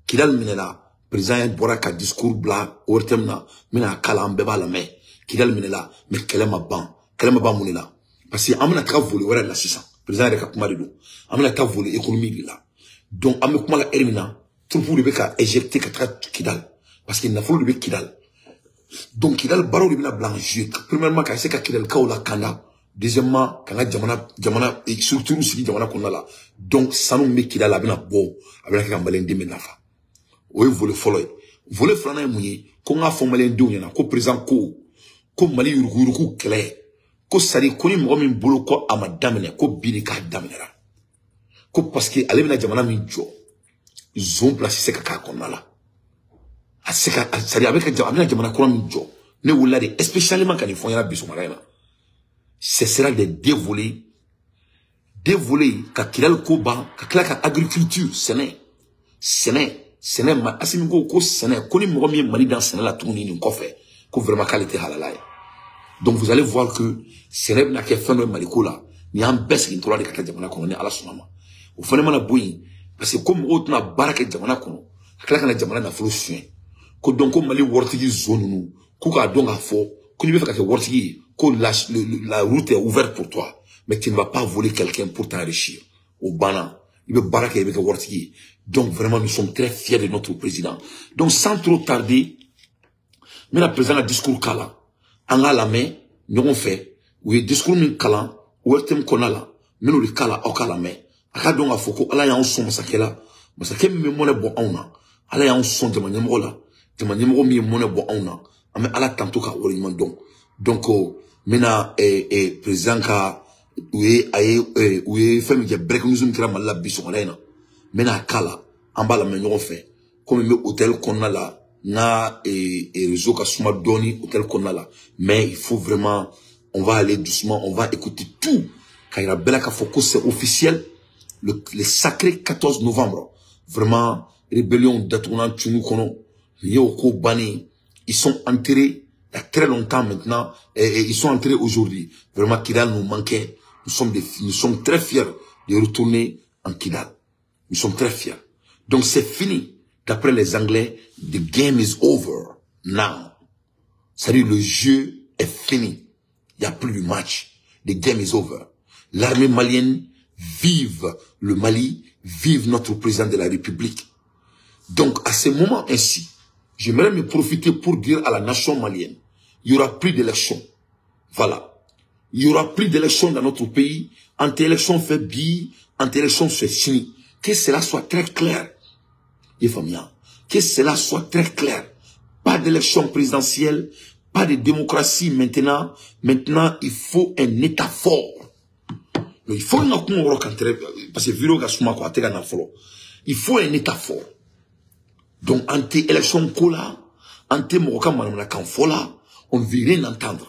Kidali minɛna, président bɔra ka discours bila ORTM na, n bɛna k'a la, an bɛɛ b'a lamɛn. Kidali minɛla, mais kɛlɛ ma ban. Kɛlɛ ma ban mun de la? Parce que an bɛna taga volet wɛrɛ de la sisan. Président yɛrɛ ka kuma de don. An bɛna taa volet économique de la. Donc an bɛ kuma la heure min na, troupe de bɛ ka éjecter ka taga Kidali. Parce que nafolo de bɛ Kidali. Donc Kidali baaraw de bɛna bila en jeu. Premièrement, ka se ka Kidalikaw lakanda. Deuxièmement, ka n ka jamana structure sigi jamana kɔnɔna la. Donc sanu min bɛ Kidali, a bɛna bɔ, a bɛna kɛ ka maliyɛnden bɛ nafa. O ye volet fɔlɔ ye. Volet filanan ye mun ye? Ko n k'a fɔ maliyɛndenw ɲɛna ko président ko Mali yuruguyurugu kɛlɛ, ko sari ko ni mɔgɔ min bolo ko a ma daminɛ, ko bi de k'a daminɛra. Ko parce que ale bɛna jamana min jɔ, zon place tɛ se ka k'a kɔnɔna la. A se ka, c'est-à-dire a bɛ ka a bɛna jamana kura min jɔ, ne wulila de spécialement ka nin fɔ n ɲɛna bi sɔgɔmada in na. Ce sera des deux volets, deux volets ka Kidali ko ban, ka tila ka agriculture sɛnɛ, sɛnɛ, sɛnɛ ma Asimi ko sɛnɛ, ko ni mɔgɔ min ye Mali dan sɛnɛ la tuguni nin kɔfɛ, ko vraiment k'ale tɛ halala ye. Donc vous allez voir que sɛnɛ bɛna kɛ fɛn dɔ ye Mali ko la, nin y'an bɛɛ segintɔla de ka taa jamana kɔnɔ ni Ala sɔnna ma. O fana mana bɔ yen, parce que ko mɔgɔw tɛna baara kɛ jamana kɔnɔ, ka tila ka na jamana nafolo suɲɛ. Ko donc ko Mali waritigi zon ninnu, k'u k'a dɔn k'a fɔ ko n'i bɛ fɛ ka kɛ waritigi ye, ko la route est ouverte pour toi, mais tu ne vas pas voler quelqu'un pour t'enrichir. O banna, i bɛ baara kɛ, i bɛ kɛ waritigi ye. Donc vraiment, nous sommes très fiers de notre président. Donc sans trop tarder, n bɛna président ka discours k'a la, an k'a lamɛn ɲɔgɔn fɛ. U ye discours min kalan ORTM kɔnɔna la, n bɛn'o de k'a la, aw k'a lamɛn. A ka dɔn k'a fɔ ko Ala y'anw sɔn masakɛ la, masakɛ min bɛ mɔnɛ bɔ anw na, Ala y'anw sɔn jama ɲɛmɔgɔ la, jama ɲɛmɔgɔ min ye mɔnɛ bɔ anw na, an bɛ Ala tanto k'a waleɲuman dɔn. Donc n bɛna président ka u ye a ye u ye fɛn min kɛ, break news min kɛra Mali la bi sɔgɔmada in na, n bɛna k'a la, an b'a lamɛn ɲɔgɔn fɛ. Komi n bɛ hôtel kɔnɔna la, n ka réseau ka suma dɔɔni hôtel kɔnɔna la, mais il faut vraiment, on va aller doucement, on va écouter tout, k'a yira bɛɛ la k'a fɔ ko c'est officiel, le sacré 14 novembre, vraiment rébellion datugunan tunu kɔnɔ, nin ye o ko bannen. Ils sont enterrés il y a très longtemps maintenant, et ils sont entrés aujourd'hui. Vraiment, Kidal nous manquait. Nous sommes très fiers de retourner en Kidal. Nous sommes très fiers. Donc c'est fini. D'après les Anglais, the game is over now. C'est-à-dire le jeu est fini. Il n'y a plus de match. The game is over. L'armée malienne, vive le Mali, vive notre président de la République. Donc à ce moment ainsi, j'aimerais me profiter pour dire à la nation malienne, il n'y aura plus d'élections. Voilà. Il n'y aura plus d'élections dans notre pays. Anti-élection fait bi, anti-élection fait fini. Que cela soit très clair. Que cela soit très clair. Pas d'élection présidentielle, pas de démocratie maintenant. Maintenant, il faut un État fort. Mais il faut un kuma yɔrɔ kan très, parce que vidéo ka suma quoi, a tɛ ka na fɔlɔ. Il faut un état fort. Donc an tɛ élection ko la, an tɛ mɔgɔ ka manamanakan fɔ la, on ne veut rien entendre.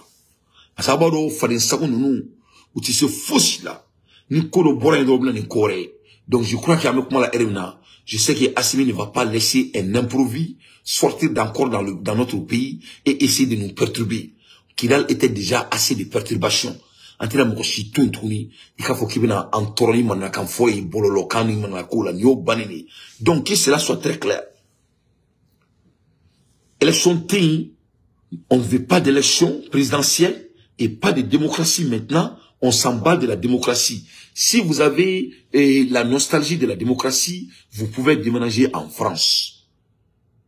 Parce que a b'a dɔn faden sago ninnu u tɛ se fosi la. Ni ko dɔ bɔra yen dɔrɔn u bɛ na ni ko wɛrɛ ye. Donc je crois qu'an bɛ kuma la heure min na, je sais que Assimi ne va pas laisser un improviste sortir d'encore dans notre pays et essayer de nous perturber. Kidal était déjà assez de perturbations. An tɛna mɔgɔ si to yen tuguni i k'a fɔ k'i bɛna an tɔɔrɔ ni manamanakan fɔ ye bɔlɔlɔkan ni manamana la, nin y'o bannen de ye. Donc que cela soit très clair. Élection tɛ yen, on ne veut pas d'élection présidentielle et pas de démocratie maintenant. On s'emballe de la démocratie. Si vous avez la nostalgie de la démocratie, vous pouvez déménager en France.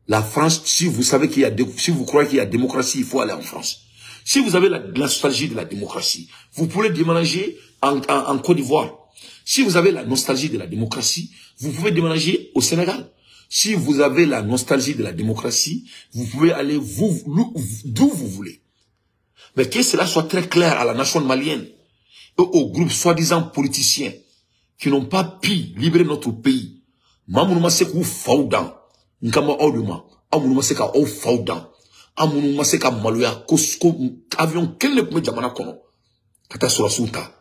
La France, si vous savez qu'il y a, si vous croyez qu'il y a démocratie, il faut aller en France. Si vous avez la nostalgie de la démocratie, vous pouvez déménager en Côte d'Ivoire. Si vous avez la nostalgie de la démocratie, vous pouvez déménager au Sénégal. Si vous avez la nostalgie de la démocratie, vous pouvez aller d'où vous voulez. Mais que cela soit très clair à la nation malienne et aux groupes soi-disant politiciens qui n'ont pas pu libérer notre pays. Maa minnu ma se k'u faw dan, n kan bɛ aw de ma, aw minnu ma se ka aw faw dan, aw minnu ma se ka maloya ko avion kelen de tun bɛ jamana kɔnɔ ka taa sɔrɔsiw ta,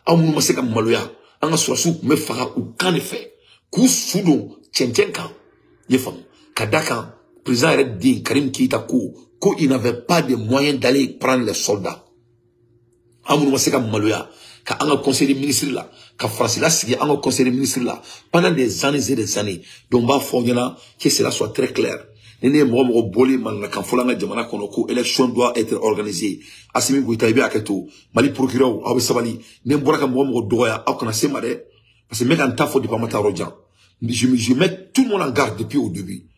aw minnu ma se ka maloya an ka sɔrɔsiw tun bɛ faga u kan de fɛ k'u su don cɛncɛn kan, i ye faamu, ka da kan président yɛrɛ den Karim Keita ko il n'avait pas de moyens d'aller prendre les soldats. Aw minnu ma se ka maloya ka an ka conseil des ministres la, ka Faransi lasigi an ka conseil des ministres la pendant des années et des années. Donc n b'a fɔ aw ɲɛna que cela soit très clair. Ni ne ye mɔgɔ mɔgɔ bɔlen manamanakan fɔla an ka jamana kɔnɔ ko élection doit être organisée, Assimi Goïta i bɛ hakɛ to, Mali procureur aw bɛ sabali, ni n bɔra ka mɔgɔ mɔgɔ dɔgɔya aw kana se ma dɛ, parce que n bɛ ka n ta fɔ depuis an ma taa yɔrɔ jan. Je mets tout le monde en garde depuis au début.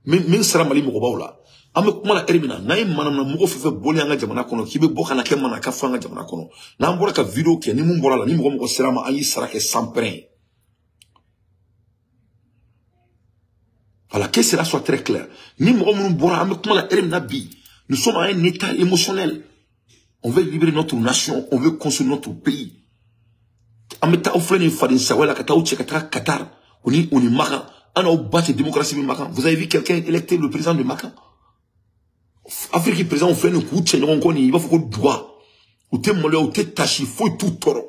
Min sera Mali mɔgɔbaw la, an bɛ kuma la heure min na, n'an ye manamana mɔgɔ fɛn fɛn bɔlen an ka jamana kɔnɔ k'i bɛ bɔ ka na kɛ manamanakan fɔ an ka jamana kɔnɔ, n'an bɔra ka vidéo kɛ ni mun bɔra la, ni mɔgɔ mɔgɔ sera ma, an y'i sara kɛ sans pɛrɛn. Voilà, que cela soit très clair. Ni mɔgɔ minnu bɔra, an bɛ kuma la heure min na bi, nous sommes à un état émotionnel. On veut libérer notre nation, on veut construire notre pays. An bɛ taa aw filɛ nin faden sago la ka taa aw cɛ ka taga Qatar, o ni Makan, an n'aw ba cɛ démocratie bɛ Makan. Vous avez vu quelqu'un électer le président de Makan? Afrique président filɛ nin k'u cɛ ɲɔgɔn kɔ nin, i b'a fɔ ko duga. U tɛ maloya, u tɛ tasi, foyi t'u tɔɔrɔ.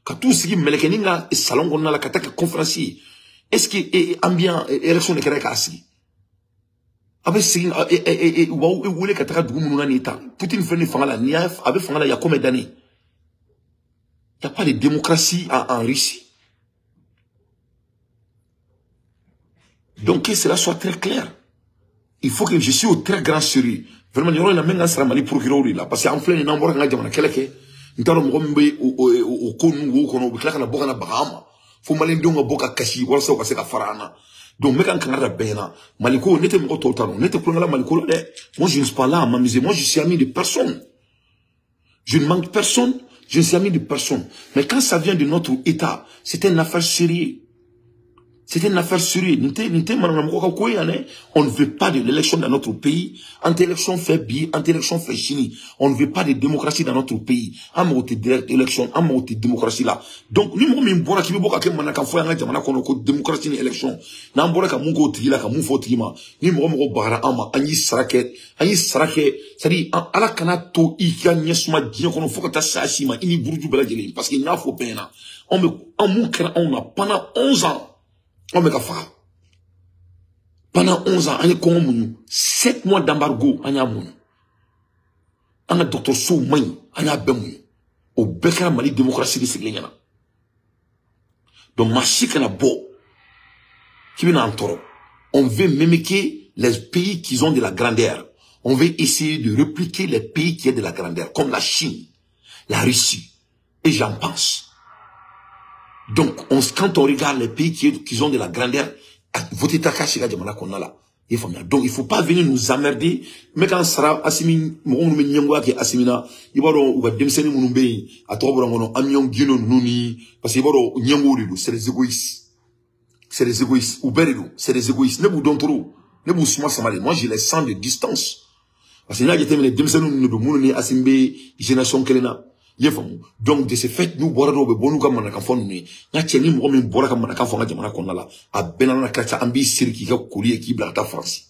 Ka t'u sigi mɛlɛkɛnin ka salon kɔnɔna la ka taa kɛ conférence ye. Est-ce que ambiant élection de kɛra k'a sigi? A bɛ segin u b'aw wele ka taga dugu minnu na nin ta. Poutine filɛ nin fanga la, n'i y'a a bɛ fanga la il y a combien d'années? Il n'y a pas de démocratie en Russie. Donc que cela soit très clair. Il faut que je suis au très grand sérieux. Vraiment, yɔrɔ in na n bɛ n ka sara Mali procureur de la, parce que an filɛ nin n'an bɔra ka n ka jamana kɛlɛ kɛ, n t'a dɔn mɔgɔ min bɛ o ko ninnu wo kɔnɔ, u bɛ tila ka na bɔ ka na baga an ma. Fo maliyɛndenw ka bɔ ka kasi walasa u ka se ka fara an na. Donc n bɛ ka n kangari da bɛɛ ɲɛna. Mali ko ne tɛ mɔgɔ tɔw ta dɔn, ne tɛ kulonkɛ la Mali ko la dɛ. Moi je ne suis pas là à m'amuser, moi je suis ami de personne. Je ne manque personne, je ne suis ami de personne. Mais quand ça vient de notre État, c'est une affaire sérieuse. C'est une affaire sérieuse. On ne veut pas de l'élection dans notre pays. Anti-élection fait bi, anti-élection fait chini. On ne veut pas de démocratie dans notre pays. Élection, démocratie là. Donc, nous, nous, démocratie ni élection. C'est-à-dire, ala kana to i ka ɲɛsuma diɲɛ kɔnɔ fo ka taa saya s'i ma i ni buruju bɛɛ lajɛlen, parce que n y'a fɔ bɛɛ ɲɛna, an mun kɛra anw na pendant 11 ans, anw bɛ ka faga pendant 11 ans, an ye kɔngɔ muɲu, 7 mois d'embargo an y'a muɲu, an ka dɔgɔtɔrɔsow man ɲi, an y'a bɛɛ muɲu, o bɛɛ kɛra Mali démocratie de sigilen ɲɛna. Donc maa si kana bɔ k'i bɛna an tɔɔrɔ. On veut mimiquer les pays qui ont de la grandeur. On veut essayer de répliquer les pays qui ont de la grandeur, comme la Chine, la Russie, et j'en pense. Donc, quand on regarde les pays qui ont de la grandeur, donc il ne faut pas venir nous emmerder. Mais quand Sara Assimi, Assimina, il va parce que c'est les égoïstes. C'est les égoïstes. C'est les égoïstes. Moi, je les sens de distance. Parce que là, j'étais les démissionnaires de Mouné Asimbe, génération Kelena. Donc de ce fait nous bɔra dɔw bɛ bɔ n'u ka manaka fɔ ninnu ye. N ka cɛ, ni mɔgɔ min bɔra ka manaka fɔ an ka jamana kɔnɔna la, a bɛɛ n'a ka ca, an b'i siri k'i ka koli ye k'i bila ka taa Faransi.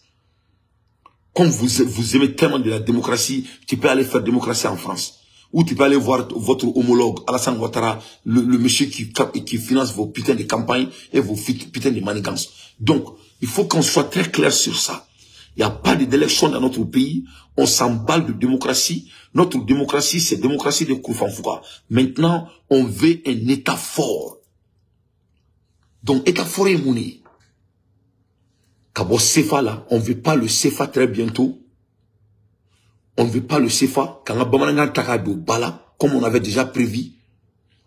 Comme vous aimez tellement de la démocratie, tu peux aller faire démocratie en France. Ou tu peux aller voir votre homologue, Alassane Ouattara, le monsieur qui finance vos putains de campagnes et vos putains de manigances. Donc, il faut qu'on soit très clair sur ça. Il n'y a pas d'élection dans notre pays. On s'emballe de démocratie. Notre démocratie, c'est démocratie de Koufanfouka. Maintenant, on veut un État fort. Donc, État fort est mouni. Kabo CFA là, on ne veut pas le CFA très bientôt. On ne veut pas le CFA. Quand on a takado bala, comme on avait déjà prévu,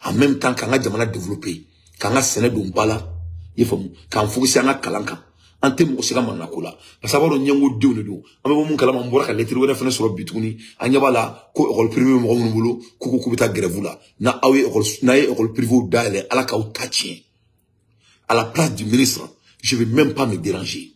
en même temps quand on a jamana développé, quand on a sene do bala, il faut quand on faut an kalanka. An tɛ mɔgɔ si ka manako la parce que a b'a dɔn ɲɛngo denw de don. An bɛ bɔ mun kalama, n bɔra ka lettre wɛrɛ fɛnɛ sɔrɔ bi tuguni. An ɲɛ b'a la ko école privée bɛ mɔgɔ minnu bolo, k'u ko k'u bɛ taa grève la. N'a aw ye école, n'a ye école privée dayɛlɛ, Ala k'aw ta tiɲɛ. À la place du ministre, je vais même pas me déranger.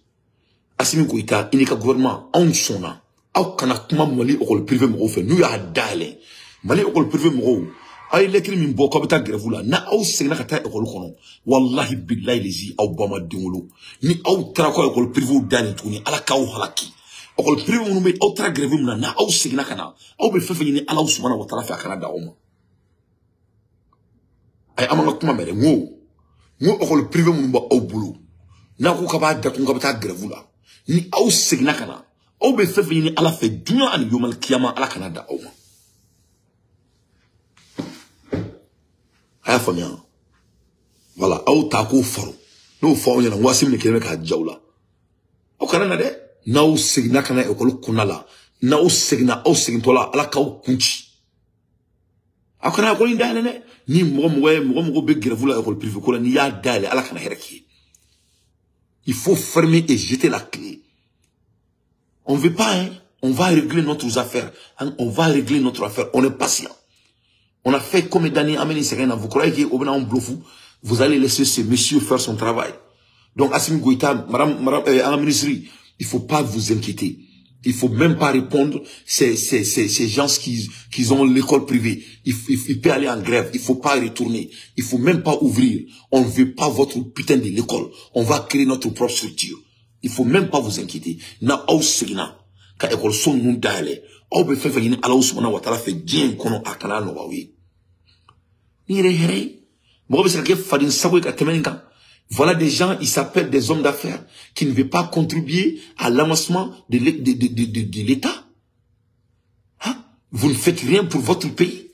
Assimi Goïta, i n'i ka gouvernement, anw sɔnna aw kana kuma Mali école privée mɔgɔw fɛ n'u y'a dayɛlɛ. Mali école privée mɔgɔw, aw ye lettre min bɔ k'aw bɛ taa grève la, n'a aw seginna ka taa école kɔnɔ, wallahi billahi lezi, aw ba ma den wolo. Ni aw taara ko école privée dayɛlɛ tuguni, Ala k'aw halaki. École privée minnu bɛ aw taara grève min na, n'a aw seginna ka na, aw bɛ fɛn fɛn ɲini Ala subahana wa taala fɛ, a kana da aw ma. Ayi, an m'an ka kuma mɛn dɛ. N ko école privée minnu b'aw bolo, n'a ko k'a b'a datugu k'a bɛ taa grève la, ni aw seginna ka na, aw bɛ fɛn fɛn ɲini Ala fɛ dunuya ani yomal kiyama, Ala kana da aw ma. A y'a faamuya? Voilà, aw ta k'o faro n'o fɔ aw ɲɛna, n ko Assimi de kɛlen bɛ k'a ja aw la. Aw kana na dɛ. N'aw seginna ka na école kɔnɔna la, n'aw seginna, aw segintɔ la, Ala k'aw kun ci. Aw kana école in dayɛlɛ dɛ. Ni mɔgɔ mɔgɔ ye mɔgɔ mɔgɔ bɛ grève la école privée ko la, n'i y'a dayɛlɛ, Ala kana hɛrɛ k'i ye. Il faut fermer et jeter la clé. On ne veut pas, hein. On va régler nos affaires. On va régler notre affaire. On est patient. On a fait combien d'années à Séréna? Vous croyez qu'au bout d'un vous allez laisser ce monsieur faire son travail? Donc, Assimi Goïta, madame, à la ministre, il faut pas vous inquiéter. Il faut même pas répondre ces gens qui ont l'école privée. Il peut aller en grève. Il faut pas retourner. Il faut même pas ouvrir. On ne veut pas votre putain de l'école. On va créer notre propre structure. Il faut même pas vous inquiéter. Na aw segina ka école so ninnu dayɛlɛ, aw bɛ fɛn fɛn ɲini Ala subahana wa taala fɛ diɲɛ in kɔnɔ, a kana nɔgɔya aw ye. Ni yɛrɛ ye hɛrɛ ye, mɔgɔ bɛ se ka kɛ faden sago ye ka tɛmɛ nin kan. Voilà des gens, ils s'appellent des hommes d'affaires qui ne veulent pas contribuer à l'avancement de l'État. Hein? Vous ne faites rien pour votre pays.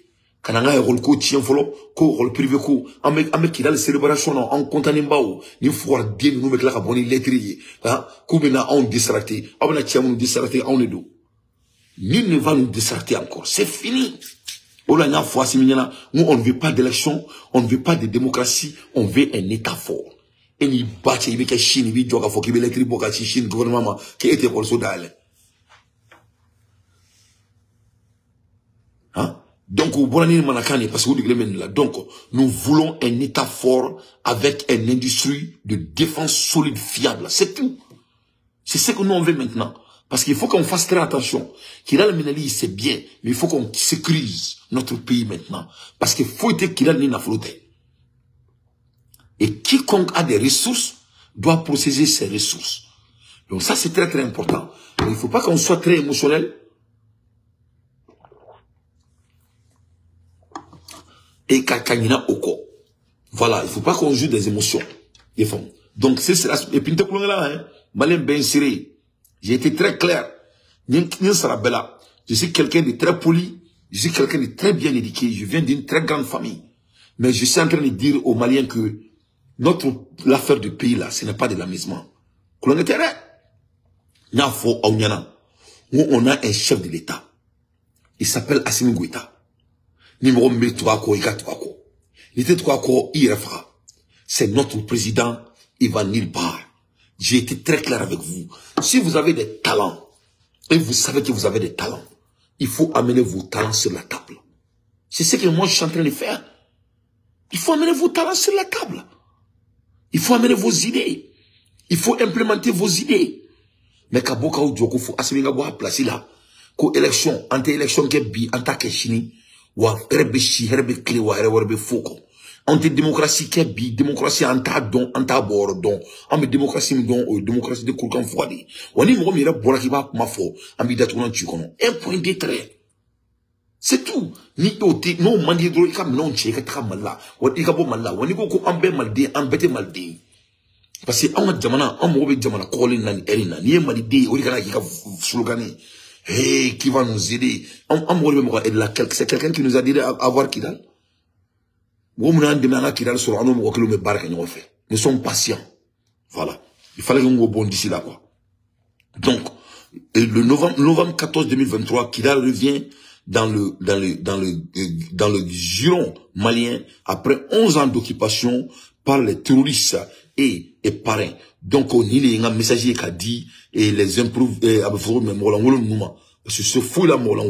Kana nga école ko tiɲɛ fɔlɔ, ko école privée ko, an bɛ Kidali célébration na, an content ba o, ni fugariden ninnu bɛ tila ka bɔ ni lettre ye, hein, k'u bɛna anw distracter, aw bɛna cɛ minnu distracter, anw de don. Nul ne va nous distracter encore, c'est fini. O la n y'a fɔ Assimi ɲɛna, n ko on ne veut pas d'élection, on ne veut pas de démocratie, on veut un État fort. E n'i ba cɛ, i bɛ kɛ Chine, i b'i jɔ k'a fɔ k'i bɛ lettre bɔ ka ci Chine gouvernement ma, k'e tɛ école so dayɛlɛ. Hein? Donc, au parce que donc, nous voulons un État fort avec une industrie de défense solide, fiable. C'est tout. C'est ce que nous on veut maintenant. Parce qu'il faut qu'on fasse très attention. Kidal Minali, c'est bien, mais il faut qu'on sécurise notre pays maintenant. Parce qu'il faut être Kidal ni flotter. Et quiconque a des ressources doit protéger ses ressources. Donc ça, c'est très très important. Donc, il ne faut pas qu'on soit très émotionnel. Et Kakangina Oko. Voilà, il ne faut pas qu'on joue des émotions. Donc, c'est cela. Et puis, hein, Malin Ben Siré, j'ai été très clair. Je suis quelqu'un de très poli, je suis quelqu'un de très bien éduqué, je viens d'une très grande famille. Mais je suis en train de dire aux Maliens que l'affaire du pays là, ce n'est pas de l'amusement. On a un chef de l'État. Il s'appelle Assimi Goïta. C'est notre président, il va nulle part. J'ai été très clair avec vous. Si vous avez des talents, et vous savez que vous avez des talents, il faut amener vos talents sur la table. C'est ce que moi je suis en train de faire. Il faut amener vos talents sur la table. Il faut amener vos idées. Il faut implémenter vos idées. Mais Kaboka ou Djoko, faut Assimi Goïta placer là. Ko élection, anti-élection qui bi, en tant que Chini. Wa hɛrɛ bɛ si, hɛrɛ bɛ tile, wa hɛrɛ wɛrɛ bɛ fo kɔ. Anw tɛ démocratie kɛ bi, démocratie an t'a dɔn, an t'a bɔ yɔrɔ dɔn. An bɛ démocratie min dɔn, o ye démocratie de kurukan fuga de ye. Wa ni mɔgɔ min yɛrɛ bɔra k'i b'a kuma fɔ, an b'i datugulan ci kɔnɔ. Un point deux traits. C'est tout. Ni o tɛ, n'o man di dɔrɔn i ka minɛnw cɛ i ka taga Mali la, wa i ka bɔ Mali la. Wa n'i ko ko an bɛɛ Maliden, an bɛɛ tɛ Maliden. Parce que anw ka jamana, an mago bɛ jamana kɔgɔlen na nin ɛri in na. N'i ye Maliden ye, o de kan ka k'i ka slogan ye. Hey, qui va nous aider? An mago de bɛ mɔgɔ aide la. C'est quelqu'un qui nous a dit avoir Kidal. Mɔgɔ minnu y'an dɛmɛ an ka Kidal sɔrɔ, an n'o mɔgɔ kelenw bɛ baara kɛ ɲɔgɔn fɛ. Nous sommes patients. Voilà. Il fallait qu'on go bon d'ici là, quoi. Donc, le novembre 14 2023, Kidal revient dans le giron malien après 11 ans d'occupation par les terroristes et parrains. Donc, on y a un messager qui a dit, et les improve, parce que ce fou là, voilà,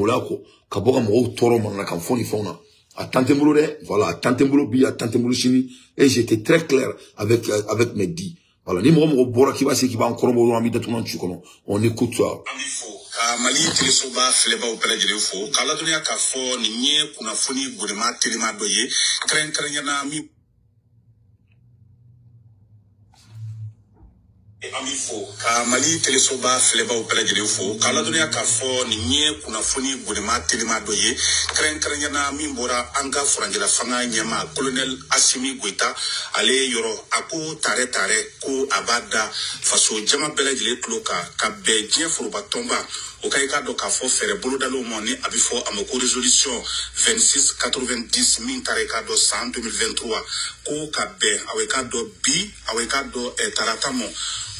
et j'étais très clair avec mes dits. Voilà, ni mɔgɔ bɔra k'i b'a se k'i b'an kɔrɔbɔ dɔrɔn an b'i datugu ci kɔnɔ. On écoute ça. An b'i fo ka Mali telesoba filɛbaw bɛɛ lajɛlen fo k'a ladɔnniya k'a fɔ nin ye kunnafoni bonema telima dɔ ye kɛrɛnkɛrɛnnenya min. An b'i fo ka Mali telesoba filɛbaw bɛɛ lajɛlen fo k'a ladɔnniya k'a fɔ nin ye kunnafoni bonema telima dɔ ye kɛrɛnkɛrɛnnenya min bɔra an ka furancɛla fanga ɲɛmaa colonel Assimi Goïta ale yɔrɔ. A ko tare ko a b'a da faso jama bɛɛ lajɛlen tulo kan ka bɛn diɲɛ foroba tɔnba o ka i k'a dɔn k'a fɔ fɛɛrɛ bolodalenw ma ni a bɛ fɔ a ma ko résolution 2690 min taara i k'a dɔn san 2023 ko ka bɛn aw i k'a dɔn bi aw i k'a dɔn tarata mɔ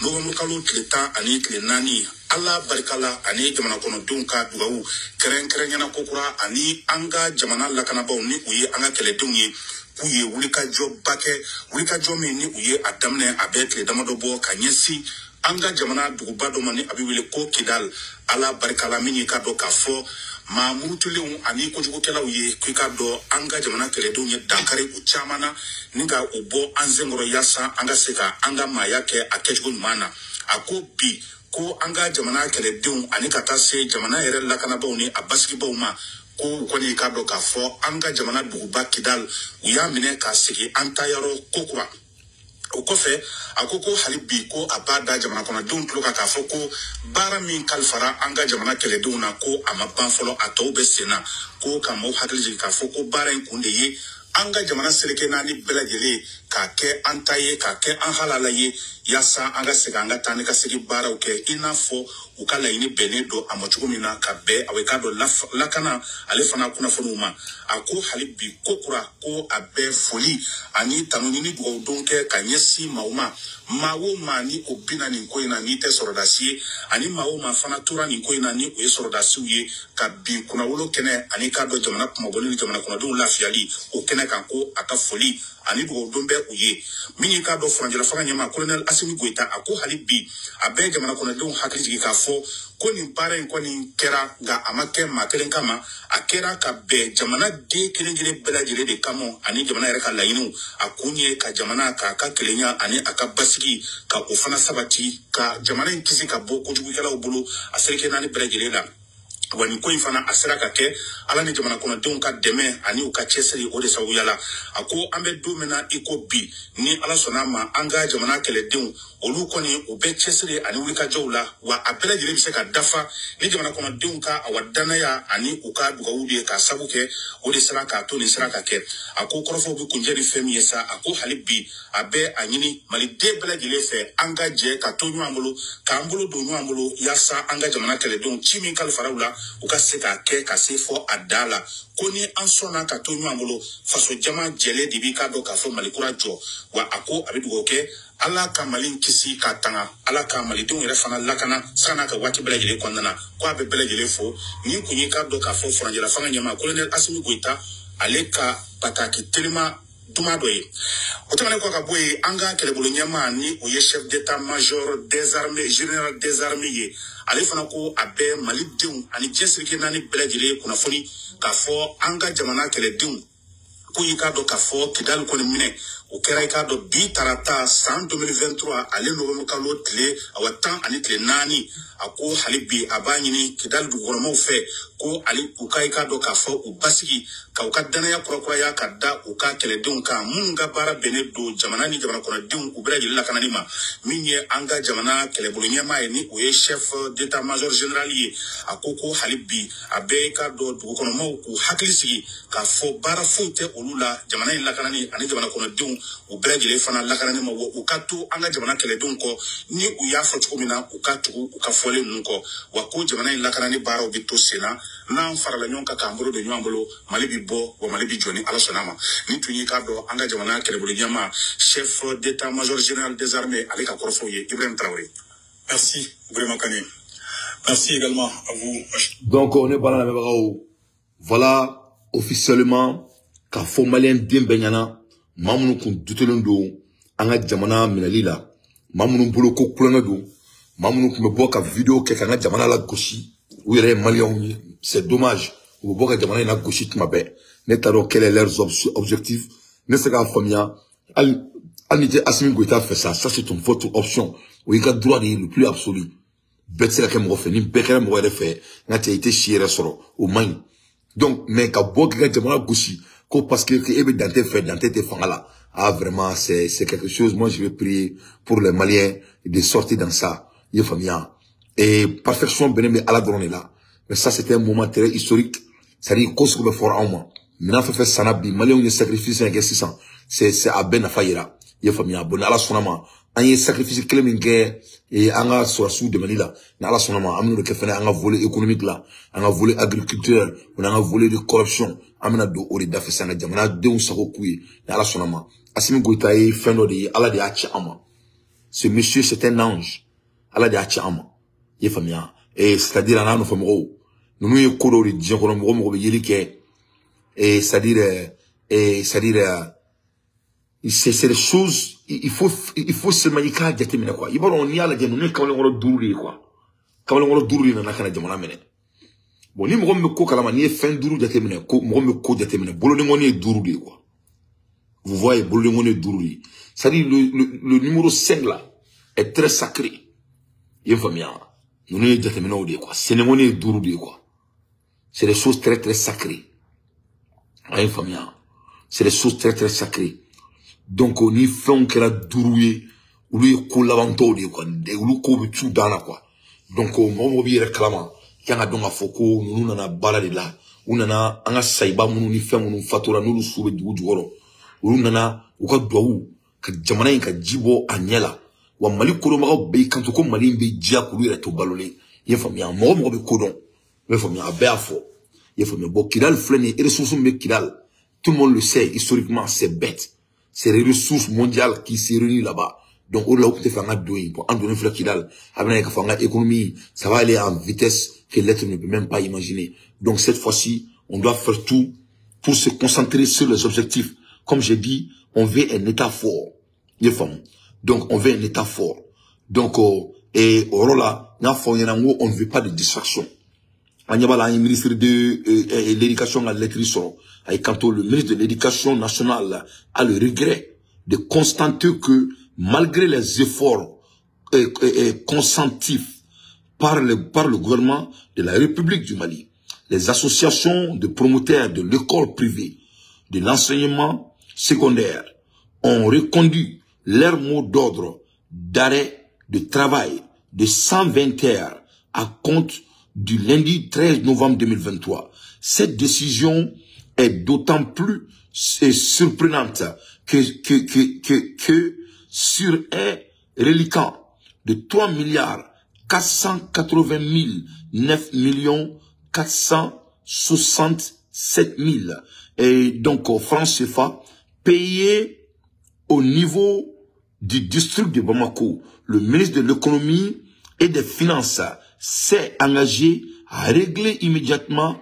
novembre kalo tile 14 Ala barika la ani jamana kɔnɔdenw ka dugawu kɛrɛnkɛrɛnyana kokura ani an ka jamana lakanabaaw ni u ye an ka kɛlɛdenw ye k'u ye wulikajɔba kɛ, wulikajɔ min ni u ye a daminɛ a bɛ tile damadɔ bɔ ka ɲɛsin an ka jamana duguba dɔ ma ni a bɛ wele ko Kidal. Ala barika la min ye k'a dɔn k'a fɔ maa murutulenw ani kojugukɛlaw ye k'i k'a dɔn an ka jamana kɛlɛdenw ye dankari u caman na ni ka u bɔ an senkɔrɔ yaasa an ka se ka an ka maaya kɛ a kɛcogo ɲuman na. A ko bi ko an ka jamana kɛlɛdenw ani ka taa se jamana yɛrɛ lakanabaaw ni a basigibaw ma ko u kɔni k'a dɔn k'a fɔ an ka jamana duguba Kidal u y'a minɛ k'a segin an taayɔrɔ kokura. O kɔfɛ a ko ko hali bi ko a b'a da jamana kɔnɔdenw tulo kan k'a fɔ ko baara min kalifara an ka jamana kɛlɛdenw na ko a ma ban fɔlɔ, a tɔw bɛ sen na, ko ka maaw hakili jigin k'a fɔ ko baara in kun de ye an ka jamana seleke naani bɛɛ lajɛlen k'a kɛ an ta ye, k'a kɛ an halala ye yaasa an ka segin an ka taa ni ka segin baaraw kɛ i n'a fɔ u ka laɲini bɛnnen don a ma cogo min na ka bɛn aw k'a dɔn lakana ale fana kunnafoniw ma. A ko hali bi ko kura ko a bɛ foli ani tanuni ni dugawudon kɛ ka ɲɛsin maaw ma, maa o maa ni o binna nin ko in na n'i tɛ sɔrɔdasi ye ani maa o maa fana tora nin ko in na ni o ye sɔrɔdasiw ye ka bin kunnawolo kɛnɛ ani k'a dɔn jamana kumabɔli ni jamana kɔnɔdenw lafiyali o kɛnɛ kan ko a ka foli ani dugawudon bɛ u ye. Min ye k'a dɔn furancɛla fanga ɲɛmaa colonel Assimi Goïta a ko hali bi a bɛ jamana kɔnɔdenw hakili jigin k'a fɔ ko nin baara in kɔni kɛra nka a ma kɛ maa kelen kama, a kɛra ka bɛn jamana den kelen kelen bɛɛ lajɛlen de kama ani jamana yɛrɛ ka laɲiniw. A kun ye ka jamana k'a ka kelenya ani a ka basigi ka o fana sabati ka jamana in kisi ka bɔ kojugukɛlaw bolo a seleke naani bɛɛ lajɛlen la. Wa nin ko in fana a sera ka kɛ Ala ni jamana kɔnɔdenw ka dɛmɛ ani u ka cɛsiri o de sababuya la. A ko an bɛ don min na i ko bi ni Ala sɔnna a ma an ka jamana kɛlɛdenw olu kɔni u bɛ cɛsiri ani wulikajɔw la, wa a bɛɛ lajɛlen bɛ se ka dafa ni jamana kɔnɔdenw ka awa danaya ani u ka dugawu de ye k'a sabu kɛ o de sera k'a to nin sera ka kɛ. A ko kɔrɔfɔw bɛ kuncɛ ni fɛn min ye sa, a ko hali bi a bɛ a ɲini maliden bɛɛ lajɛlen fɛ an ka jɛ ka to ɲɔgɔn bolo k'an bolo don ɲɔgɔn bolo yaasa an ka jamana kɛlɛdenw ci min kalifara u la u ka se k'a kɛ ka se fɔ a da la. Ko ni an sɔnna ka to ɲɔgɔn bolo faso jama jɛlen de b'i k'a dɔn k'a fɔ Mali kura jɔ. Wa a ko a bɛ dugawu kɛ Ala ka Mali kisi k'a tanga, Ala ka malidenw yɛrɛ fana lakana sanga n'a ka waati bɛɛ lajɛlen kɔnɔna na. Ko a bɛ bɛɛ lajɛlen fo. Nin kun ye k'a dɔn k'a fɔ furancɛla fanga ɲɛmaa colonel Assimi Goïta ale ka bataki telima duma dɔ ye. O tɛmɛnen kɔ ka bɔ yen, an ka kɛlɛbolo ɲɛmaa ni o ye chef d'état-major des armées général des armées ye, ale fana ko a bɛ malidenw ani diɲɛ seleke naani bɛɛ lajɛlen kunnafoni k'a fɔ an ka jamana kɛlɛdenw Ko i k'a dɔn k'a fɔ Kidali kɔni minɛ o kɛra i k'a dɔn bi tarata san 2023 ale novembre kalo tile awa 14 a ko hali bi a b'a ɲini Kidali dugukɔnɔmaw fɛ ko ale u ka i k'a dɔn k'a fɔ u basigi ka u ka danaya kurakuraya ka da u ka kɛlɛdenw kan minnu ka baara bɛnnen don jamana ni jamana kɔnɔdenw u bɛɛ lajɛlen lakanani ma. Min ye an ka jamana kɛlɛbolo ɲɛmaa ye ni o ye chef d'état-major général ye, a ko ko hali bi a bɛɛ k'a dɔn dugukɔnɔmaw k'u hakili sigi k'a fɔ baara foyi tɛ olu la jamana in lakanani ani jamana kɔnɔdenw u bɛɛ lajɛlen fana lakanani ma, wa u ka to an ka jamana kɛlɛdenw kɔ ni u y'a fɔ cogo min na u ka tugu u ka fɔlen ninnu kɔ, wa ko jamana in lakanani baaraw bɛ to sen na n'an farala ɲɔgɔn kan k'an bolo don ɲɔgɔn bolo Mali bi bɔ wa Mali bi jɔ ni Ala sɔnna ma. Ni tun y'i k'a dɔn an ka jamana kɛlɛbolo ɲɛmaa chef d'état-major général des armées ale ka kɔrɔfɔw ye. Ibrahim Traoré. Merci Bourema Kane. Merci également à vous. Donc on est bala lamɛnbagaw, voilà officiellement k'a fɔ maliyɛn den bɛɛ ɲɛna, maa minnu kun dutelen don an ka jamana minɛli la, maa minnu bolo ko kulonkɛ don, maa minnu tun bɛ bɔ ka vidéo kɛ k'an ka jamana lagosi, u yɛrɛ ye maliyɛnw ye, c'est dommage, u bɛ bɔ ka jamana in lagosi tuma bɛɛ. Ne t'a dɔn quel est leur objectif, ne tɛ se k'a faamuya. Hali n'i tɛ Assimi Goïta fɛ sa, ça c'est ton votre option, o y'i ka droit de ye le plus absolu. Bɛɛ tɛ se ka kɛ mɔgɔ fɛ, ni bɛɛ kɛra mɔgɔ yɛrɛ fɛ, n ka cɛ i tɛ si yɛrɛ sɔrɔ, o man ɲi. Donc mais ka bɔ k'i ka jamana gosi ko parce que e bɛ Dante fɛ, Dante tɛ fanga la, ah vraiment c'est quelque chose. Moi je vais prier pour les Maliens de sortir dans ça, i ye faamuya. Et perfection bɛnnen bɛ Ala dɔrɔn de la, mais ça c'était un moment très historique, c'est-à-dire ko sugu bɛ fɔra anw ma, minɛn fɛn fɛn sanna bi, Maliyɛnw ye sacrifice kɛ sisan, c'est a bɛɛ nafa yira, i ye faamuya. Bon ni Ala sɔnna ma, an ye sacrifice kelen min kɛ an ka sɔrɔsiw dɛmɛli la, ni Ala sɔnna ma an bɛn'o de kɛ fɛnɛ an ka volet économique la, an ka volet agriculture, an ka volet de corruption, an bɛna don o de da fɛ sisan ka jamanadenw sago k'u ye ni Ala sɔnna ma. Assimi Goïta ye fɛn dɔ de ye, Ala de y'a ci an ma. Ce monsieur c'est un ange, Ala de y'a ci an ma, i ye faamuya. Et c'est-à-dire a n'a nɔfɛ mɔgɔw ninnu ye ko dɔw de diɲɛ kɔnɔ, mɔgɔ mɔgɔ bɛ yeli kɛ, et c'est-à-dire c'est des choses, il faut seulement i k'a jateminɛ quoi. I b'a dɔn n'i y'a lajɛ ninnu ye kamalenkɔrɔ duuru de ye quoi, kamalenkɔrɔ duuru de nana ka na jamana minɛ. Bon ni mɔgɔ min bɛ ko kalama, n'i ye fɛn duuru jateminɛ, ko mɔgɔ min bɛ ko jateminɛ, bolodenkɔni ye duuru de ye quoi. Vous voyez, bolodenkɔni ye duuru de ye, c'est-à-dire le numéro 5 là est très sacré, i ye faamuya. Ninnu ye jateminɛw de ye quoi, senenkɔni ye duuru de ye quoi, c'est des choses très très sacrées, a ye faamuya, c'est des choses très très sacrées. Donc ni fɛnw kɛra duuru ye, olu ye ko labantɔw de ye quoi, olu ko bɛ t'u dan na quoi. Donc mɔgɔ mɔgɔ b'i yɛrɛ kalama, i kan ka dɔn k'a fɔ ko ninnu nana baara de la, u nana an ka sayiba minnu ni fɛn minnu fatura n'olu su bɛ dugu jukɔrɔ, olu nana u ka duwawu ka jamana in ka ji bɔ a ɲɛ la. Wa Mali kodɔnbagaw bɛɛ y'i kanto ko Mali in bɛ diya k'olu yɛrɛ to balolen, i ye faamuya. Mɔgɔ mɔgɔ bɛ ko dɔn, i ye faamuya, a bɛɛ y'a fɔ, i ye faamuya. Bon Kidali filɛ nin ye, ressources min bɛ Kidali, tout le monde le sait historiquement, c'est bête. C'est les ressources mondiales qui se réunissent là-bas. Donc, au-delà où tu fais un don, pour en donner Kidal, avec l'économie, ça va aller en vitesse que l'être ne peut même pas imaginer. Donc, cette fois-ci, on doit faire tout pour se concentrer sur les objectifs. Comme j'ai dit, on veut un État fort. Donc, on veut un État fort. Donc, et au là, on ne veut pas de distraction. On y a un ministre de l'éducation à l'électricité. Quand le ministre de l'Éducation nationale a le regret de constater que malgré les efforts consentifs par le gouvernement de la République du Mali, les associations de promoteurs de l'école privée, de l'enseignement secondaire ont reconduit leur mot d'ordre d'arrêt de travail de 120 heures à compte du lundi 13 novembre 2023. Cette décision est d'autant plus surprenante que sur un reliquat de 3 480 009 467 000 et donc francs CFA payés au niveau du district de Bamako, le ministre de l'économie et des finances s'est engagé à régler immédiatement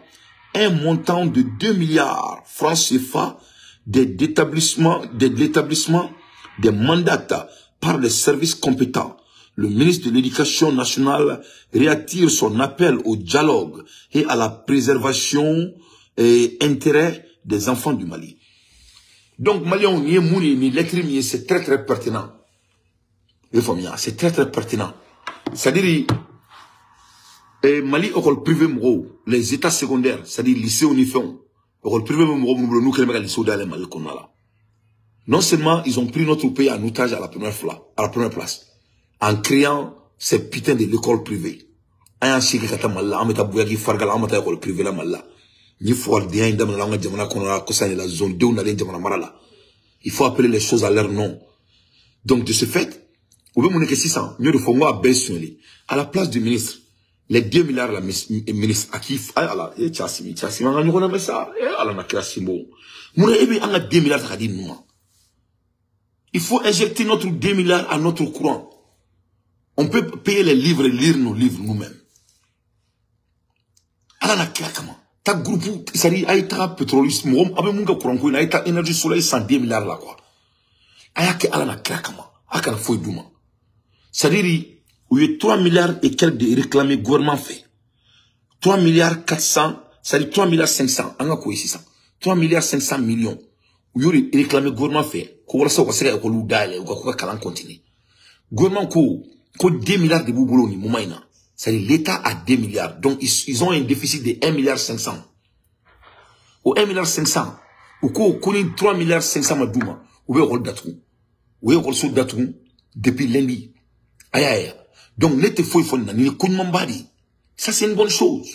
un montant de 2 milliards francs CFA d'établissement des mandats par les services compétents. Le ministre de l'Éducation nationale réattire son appel au dialogue et à la préservation et intérêt des enfants du Mali. Donc Maliens ni ye mun ye ni lettre min ye, c'est très très pertinent. I bɛ faamuya, c'est très très pertinent. C'est-à-dire Mali école privée mɔgɔw, les états secondaires, c'est-à-dire lycée ni fɛnw, école privée bɛ mɔgɔ minnu bolo n'u kɛlen bɛ ka lycée dayɛlɛ Mali kɔnɔna la. Non seulement ils ont pris notre pays en otage à la première place, en créant ces putains de l'école privée. An y'an sigi ka taa Mali la, an bɛ taa Buyaki Fariga la, an bɛ taa école privée la Mali la. Ni fɔridenya in daminɛna an ka jamana kɔnɔ la kɔsa in la, zone denw nalen jamana mara la. Il faut appeler les choses à leur nom. Donc de ce fait, u bɛ mun de kɛ sisan? N y'o de fɔ, n ko a bɛɛ sonyali. À la place du ministre, les 2 milliards la ministre à qui ala e Tchasimi Tchasimi an ka ɲɔgɔn lamɛn sa, e ala na kira sinbo. Mun na e bɛ an ka 2 milliards ta ka di ninnu ma? Il faut injecter notre 2 milliards à notre courant. On peut payer les livres et lire nos livres nous-mêmes. Ala na kira kama. Ta groupe, c'est-à-dire, a ta pétrole, mɔgɔ a bɛ mun kɛ courant ko in na, a ye ta énergie solaire san 2 milliards la quoi. A y'a kɛ ala na kira kama. A kana foyi d'u ma. C'est-à-dire, u ye 3 milliards et quelques de réclamer gouvernement fɛ. 3 milliards 400, c'est-à-dire 3 milliards 500, an ka ko ye sisan. 3 milliards 500 millions. U y'o de réclamer gouvernement fɛ ko walasa u ka se ka école dayɛlɛ, u ka ko ka kalan continuer. Gouvernement ko 2 milliards de b'u bolo nin moment in na. C'est-à-dire l'État a 2 milliards. Donc ils ont un déficit de 1 milliard 500. Au 1 milliard 500, u ko ni 3 milliards 500 ma d'u ma, u bɛ école datugu. U ye école so datugu depuis lundi. Aïe aïe. Donc ne tɛ foyi fɔ nin na, nin ye ko ɲumanba de ye. Ça c'est une bonne chose.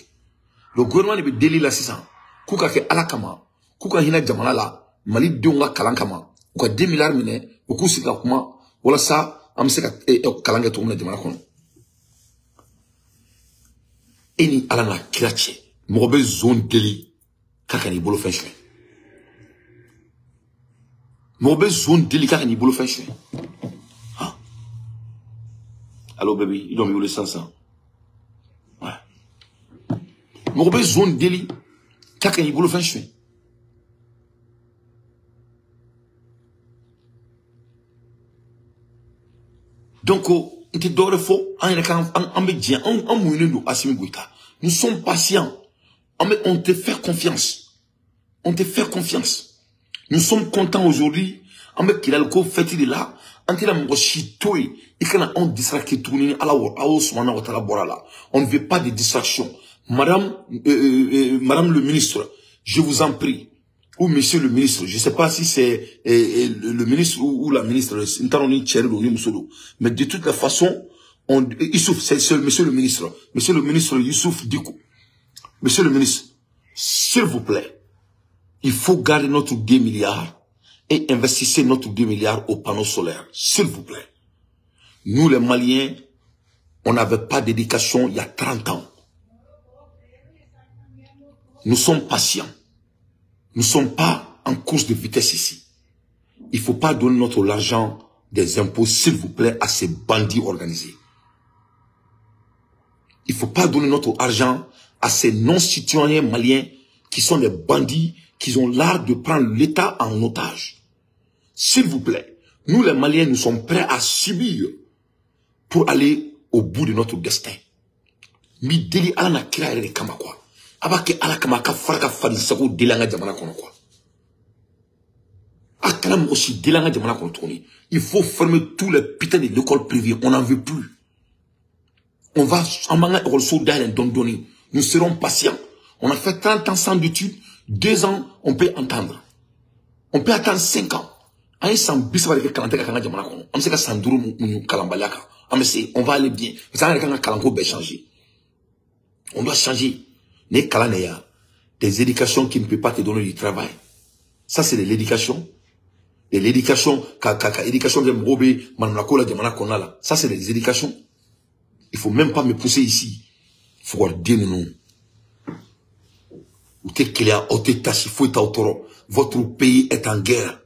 Le gouvernement de bɛ deli la sisan k'u ka kɛ ala kama, k'u ka hinɛ jamana la, Mali denw ka kalan kama, u ka 2 milliards minɛ, u k'u sigi ka kuma walasa an bɛ se ka kalan kɛ cogo min na jamana kɔnɔ. E ni ala n'a kira cɛ, mɔgɔ bɛ zon deli k'a ka n'i bolo fɛn suɲɛ. Mɔgɔ bɛ zon deli k'a ka n'i bolo fɛn suɲɛ. Allo baby, i dɔn b'i wele sisan sisan. Ouais. Mɔgɔ bɛ zon deli k'a ka n'i bolo fɛn suɲɛ. Donc, n tɛ dɔwɛrɛ fɔ, an yɛrɛ kan an bɛ diɲɛ, an muɲunen don Assimi Goïta. Nous sommes patients. On te fait confiance. On te fait confiance. Nous sommes contents aujourd'hui. An bɛ Kidali ko fête de la. An tɛna mɔgɔ si to yen. I kana anw distracter tuguni ni ala aw sumana o taala bɔra la. On ne veut pas de distraction. Madame, Madame le ministre, je vous en prie. Ou monsieur le ministre, je ne sais pas si c'est le ministre ou la ministre, mais de toute la façon, Youssouf, c'est monsieur le ministre Youssouf Dicko. Monsieur le ministre, s'il vous plaît, il faut garder notre 2 milliards et investissez notre 2 milliards aux panneaux solaires, s'il vous plaît. Nous les Maliens, on n'avait pas d'éducation il y a 30 ans. Nous sommes patients. Nous ne sommes pas en course de vitesse ici. Il ne faut pas donner notre argent des impôts, s'il vous plaît, à ces bandits organisés. Il ne faut pas donner notre argent à ces non-citoyens maliens qui sont des bandits, qui ont l'art de prendre l'État en otage. S'il vous plaît, nous les Maliens, nous sommes prêts à subir pour aller au bout de notre destin. Mi deli ala na kira yɛrɛ de kama quoi. A b'a kɛ ala kama a ka fara ka faden sago deli an ka jamana kɔnɔ quoi. A kana mɔgɔ si deli an ka jamana kɔnɔ tuguni. Il faut fermer tous les putains de l'école privée. On n'en veut plus. On va an b'an ka école dayɛlɛ dɔɔni dɔɔni. Nous serons patients. On a fait 30 ans sans d'études. 2 ans, on peut entendre. On peut attendre 5 ans. An ye san 30 de kɛ kalan tɛ ka k'an ka jamana kɔnɔ. An bɛ se ka san 5 muɲu kalanbaliya kan. An bɛ se, on va aller bien. Parce que an yɛrɛ kan ka kalanko bɛɛ changer. On doit changer. Les kalanaya, des éducations qui ne peuvent pas te donner du travail. Ça, c'est de l'éducation. Et l'éducation, éducation de Mrobe, Manako, la Jamana Kona, là. Ça, c'est des éducations. Il faut même pas me pousser ici. Il faut dire non. Ou t'es clair, ou t'es taché, faut être au. Votre pays est en guerre.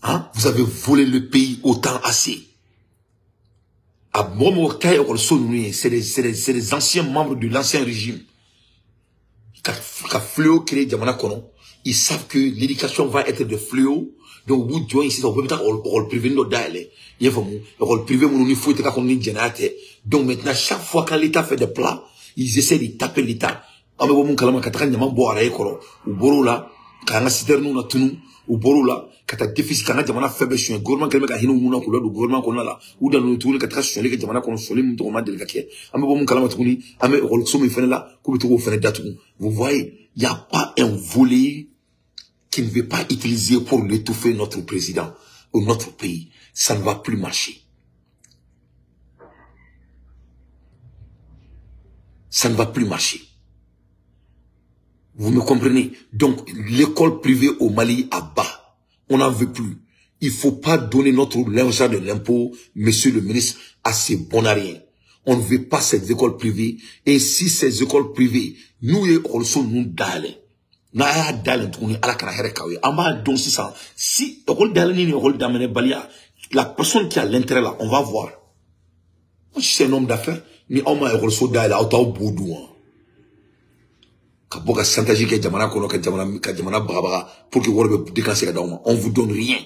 Hein? Vous avez volé le pays autant assez. C'est des anciens membres de l'ancien régime. Ka fléau créé jamana kɔnɔ, ils savent que l'éducation va être de fléau. Donc au bout de ici, on peut peut-être école privée dɔ dayɛlɛ. I y'a faamu, école privée minnu ni foyi tɛ k'a kɔnɔ ni jɛnɛya tɛ. Donc maintenant, chaque fois quand l'État fait des plats, ils essaient de taper l'État. An bɛ bɔ mun kalama ka taga ɲama bɔ araye kɔrɔ, u bɔr'o la k'an ka citerne na tunu, U bɔr'o la ka taa déficit k'an ka jamana fɛn bɛɛ suɲɛ. Gouvernement kɛlen bɛ ka hinɛ u mun na k'u ladon gouvernement kɔnɔna la. U dannen tuguni ka taga suɲɛli kɛ jamana kɔnɔ, suɲɛli min tɔgɔ ma deli ka kɛ. An bɛ bɔ mun kalama tuguni, an bɛ ekɔliso min fɛnɛ la k'u bɛ to k'o fɛnɛ datugu. Vous voyez, il y a pas un volet qui ne veut pas utiliser pour l'étouffer notre président ou notre pays. Ça ne va plus marcher. Ça ne va plus marcher. Vous me comprenez? Donc, l'école privée au Mali à bas. On n'en veut plus. Il ne faut pas donner notre l'argent de l'impôt, monsieur le ministre, à ces bonariens. On ne veut pas ces écoles privées. Et si ces écoles privées, nous, nous d'aller. N'a dalen tuguni ala kana hɛrɛ k'aw ye. An b'a dɔn sisan si école dalen ni école daminɛ baliya, la personne qui a l'intérêt là, on va voir. Moi, je suis un homme d'affaires, ni aw ma école so dayɛlɛ, aw t'aw bo dun wa ka bɔ ka chantage kɛ jamana kɔnɔ, ka jamana bagabaga pour que wari bɛ décancer ka d'aw ma. On vous donne rien.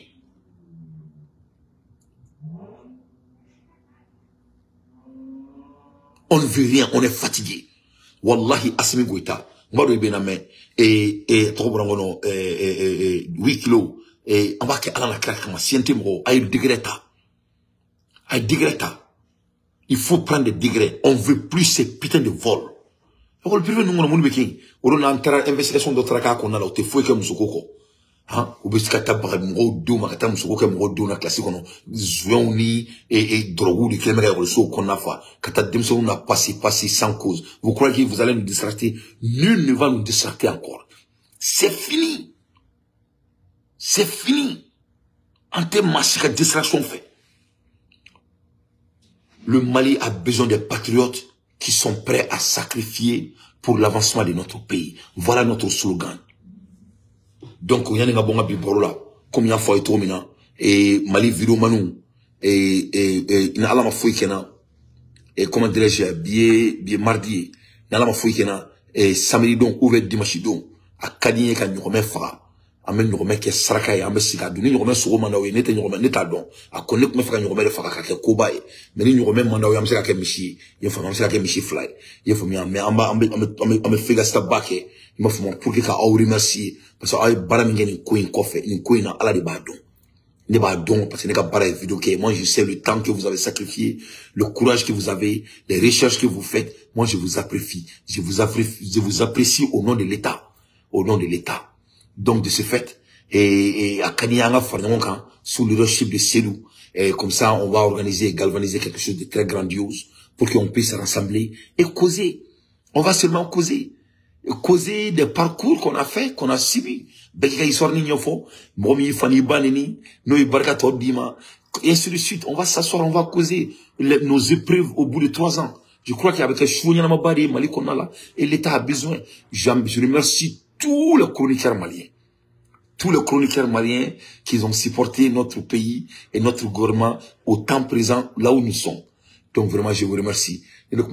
On ne veut rien, on est fatigué. Wallahi, Assimi Goïta, n b'a dɔn i bɛ na mɛn tɔgɔ bɔra n kɔnɔ 8 kilos an b'a kɛ ala la kira kama. CNT mɔgɔw, a ye degré ta, a ye degré ta. Il faut prendre des degrés. On veut plus ces putains de vols. École privée ninnu kɔnɔ mun bɛ kɛ yen? O don n'an taara investigation dɔ taara k'a kɔnɔna la, o tɛ foyi kɛ musoko kɔ. Han, u bɛ se ka taa baga mɔgɔw denw ma, ka taa musoko kɛ mɔgɔw denw na kilasi kɔnɔ. Zouyanw ni drogues de kɛlen bɛ ka ekɔlisow kɔnɔna fa, ka taa denmisɛnninw na passer sans cause. Vous croyez que vous allez nous distracter? Nul ne va nous distracter encore. C'est fini. C'est fini. An tɛ maa si ka distraction fɛ. Le Mali a besoin des patriotes qui sont prêts à sacrifier pour l'avancement de notre pays. Voilà notre slogan. Donc, il y a un bon biboro là, comme il y a fait tout mina, et Mali vidéo manu, et n'a ma fouille kena, et comment dirais-je, billet mardi, n'a ma fouille kena, et samedi donc, ouvert dimanche donc, à Kadiye ka nyokome faga, an bɛ ɲɔgɔmɛ kɛ saraka ye, an bɛ sigi a dun. Ni ɲɔgɔmɛ sogo man d'aw ye, ne tɛ ɲɔgɔmɛ, ne t'a dɔn. A ko ne tun bɛ fɛ ka ɲɔgɔmɛ de faga ka kɛ koba ye, mais ni ɲɔgɔmɛ man d'aw ye, an bɛ se ka kɛ misi ye, i y'a faamu, an bɛ se ka kɛ misi fila ye, i y'a faamuya. Mais an b'a an bɛ fegasta ba kɛ, i m'a faamu, pour que ka aw remercier, parce que aw ye baara min kɛ nin ko in kɔfɛ, nin ko in na, Ala de b'a dɔn. Ne b'a dɔn parce que ne ka baara ye vidéo kɛ. Moi je sais le temps que vous avez sacrifié, le courage que vous avez, les recherches que vous faites. Moi je vous apprécie, je vous apprécie au nom de l'État, au nom de l'État. Donc de ce fait, et à Kanyanga Farnonkan, sous le leadership de Selou, et comme ça on va organiser et galvaniser quelque chose de très grandiose pour qu'on puisse se rassembler et causer. On va seulement causer. Causer des parcours qu'on a fait, qu'on a subi. Bɛɛ histoire ni ɲɛfɔ, mɔgɔ min y'i fa n'i ba neni, n'o ye barika tɔ d'i ma, et ainsi de suite. On va s'asseoir, on va causer nos épreuves au bout de 3 ans. Je crois qu'il y avait su ɲɛnamaba de ye Mali kɔnɔna la, et l'État a besoin. Je remercie tous les chroniqueurs maliens. Tous les chroniqueurs maliens qui ont supporté notre pays et notre gouvernement au temps présent, là où nous sommes. Donc vraiment, je vous remercie. Et donc,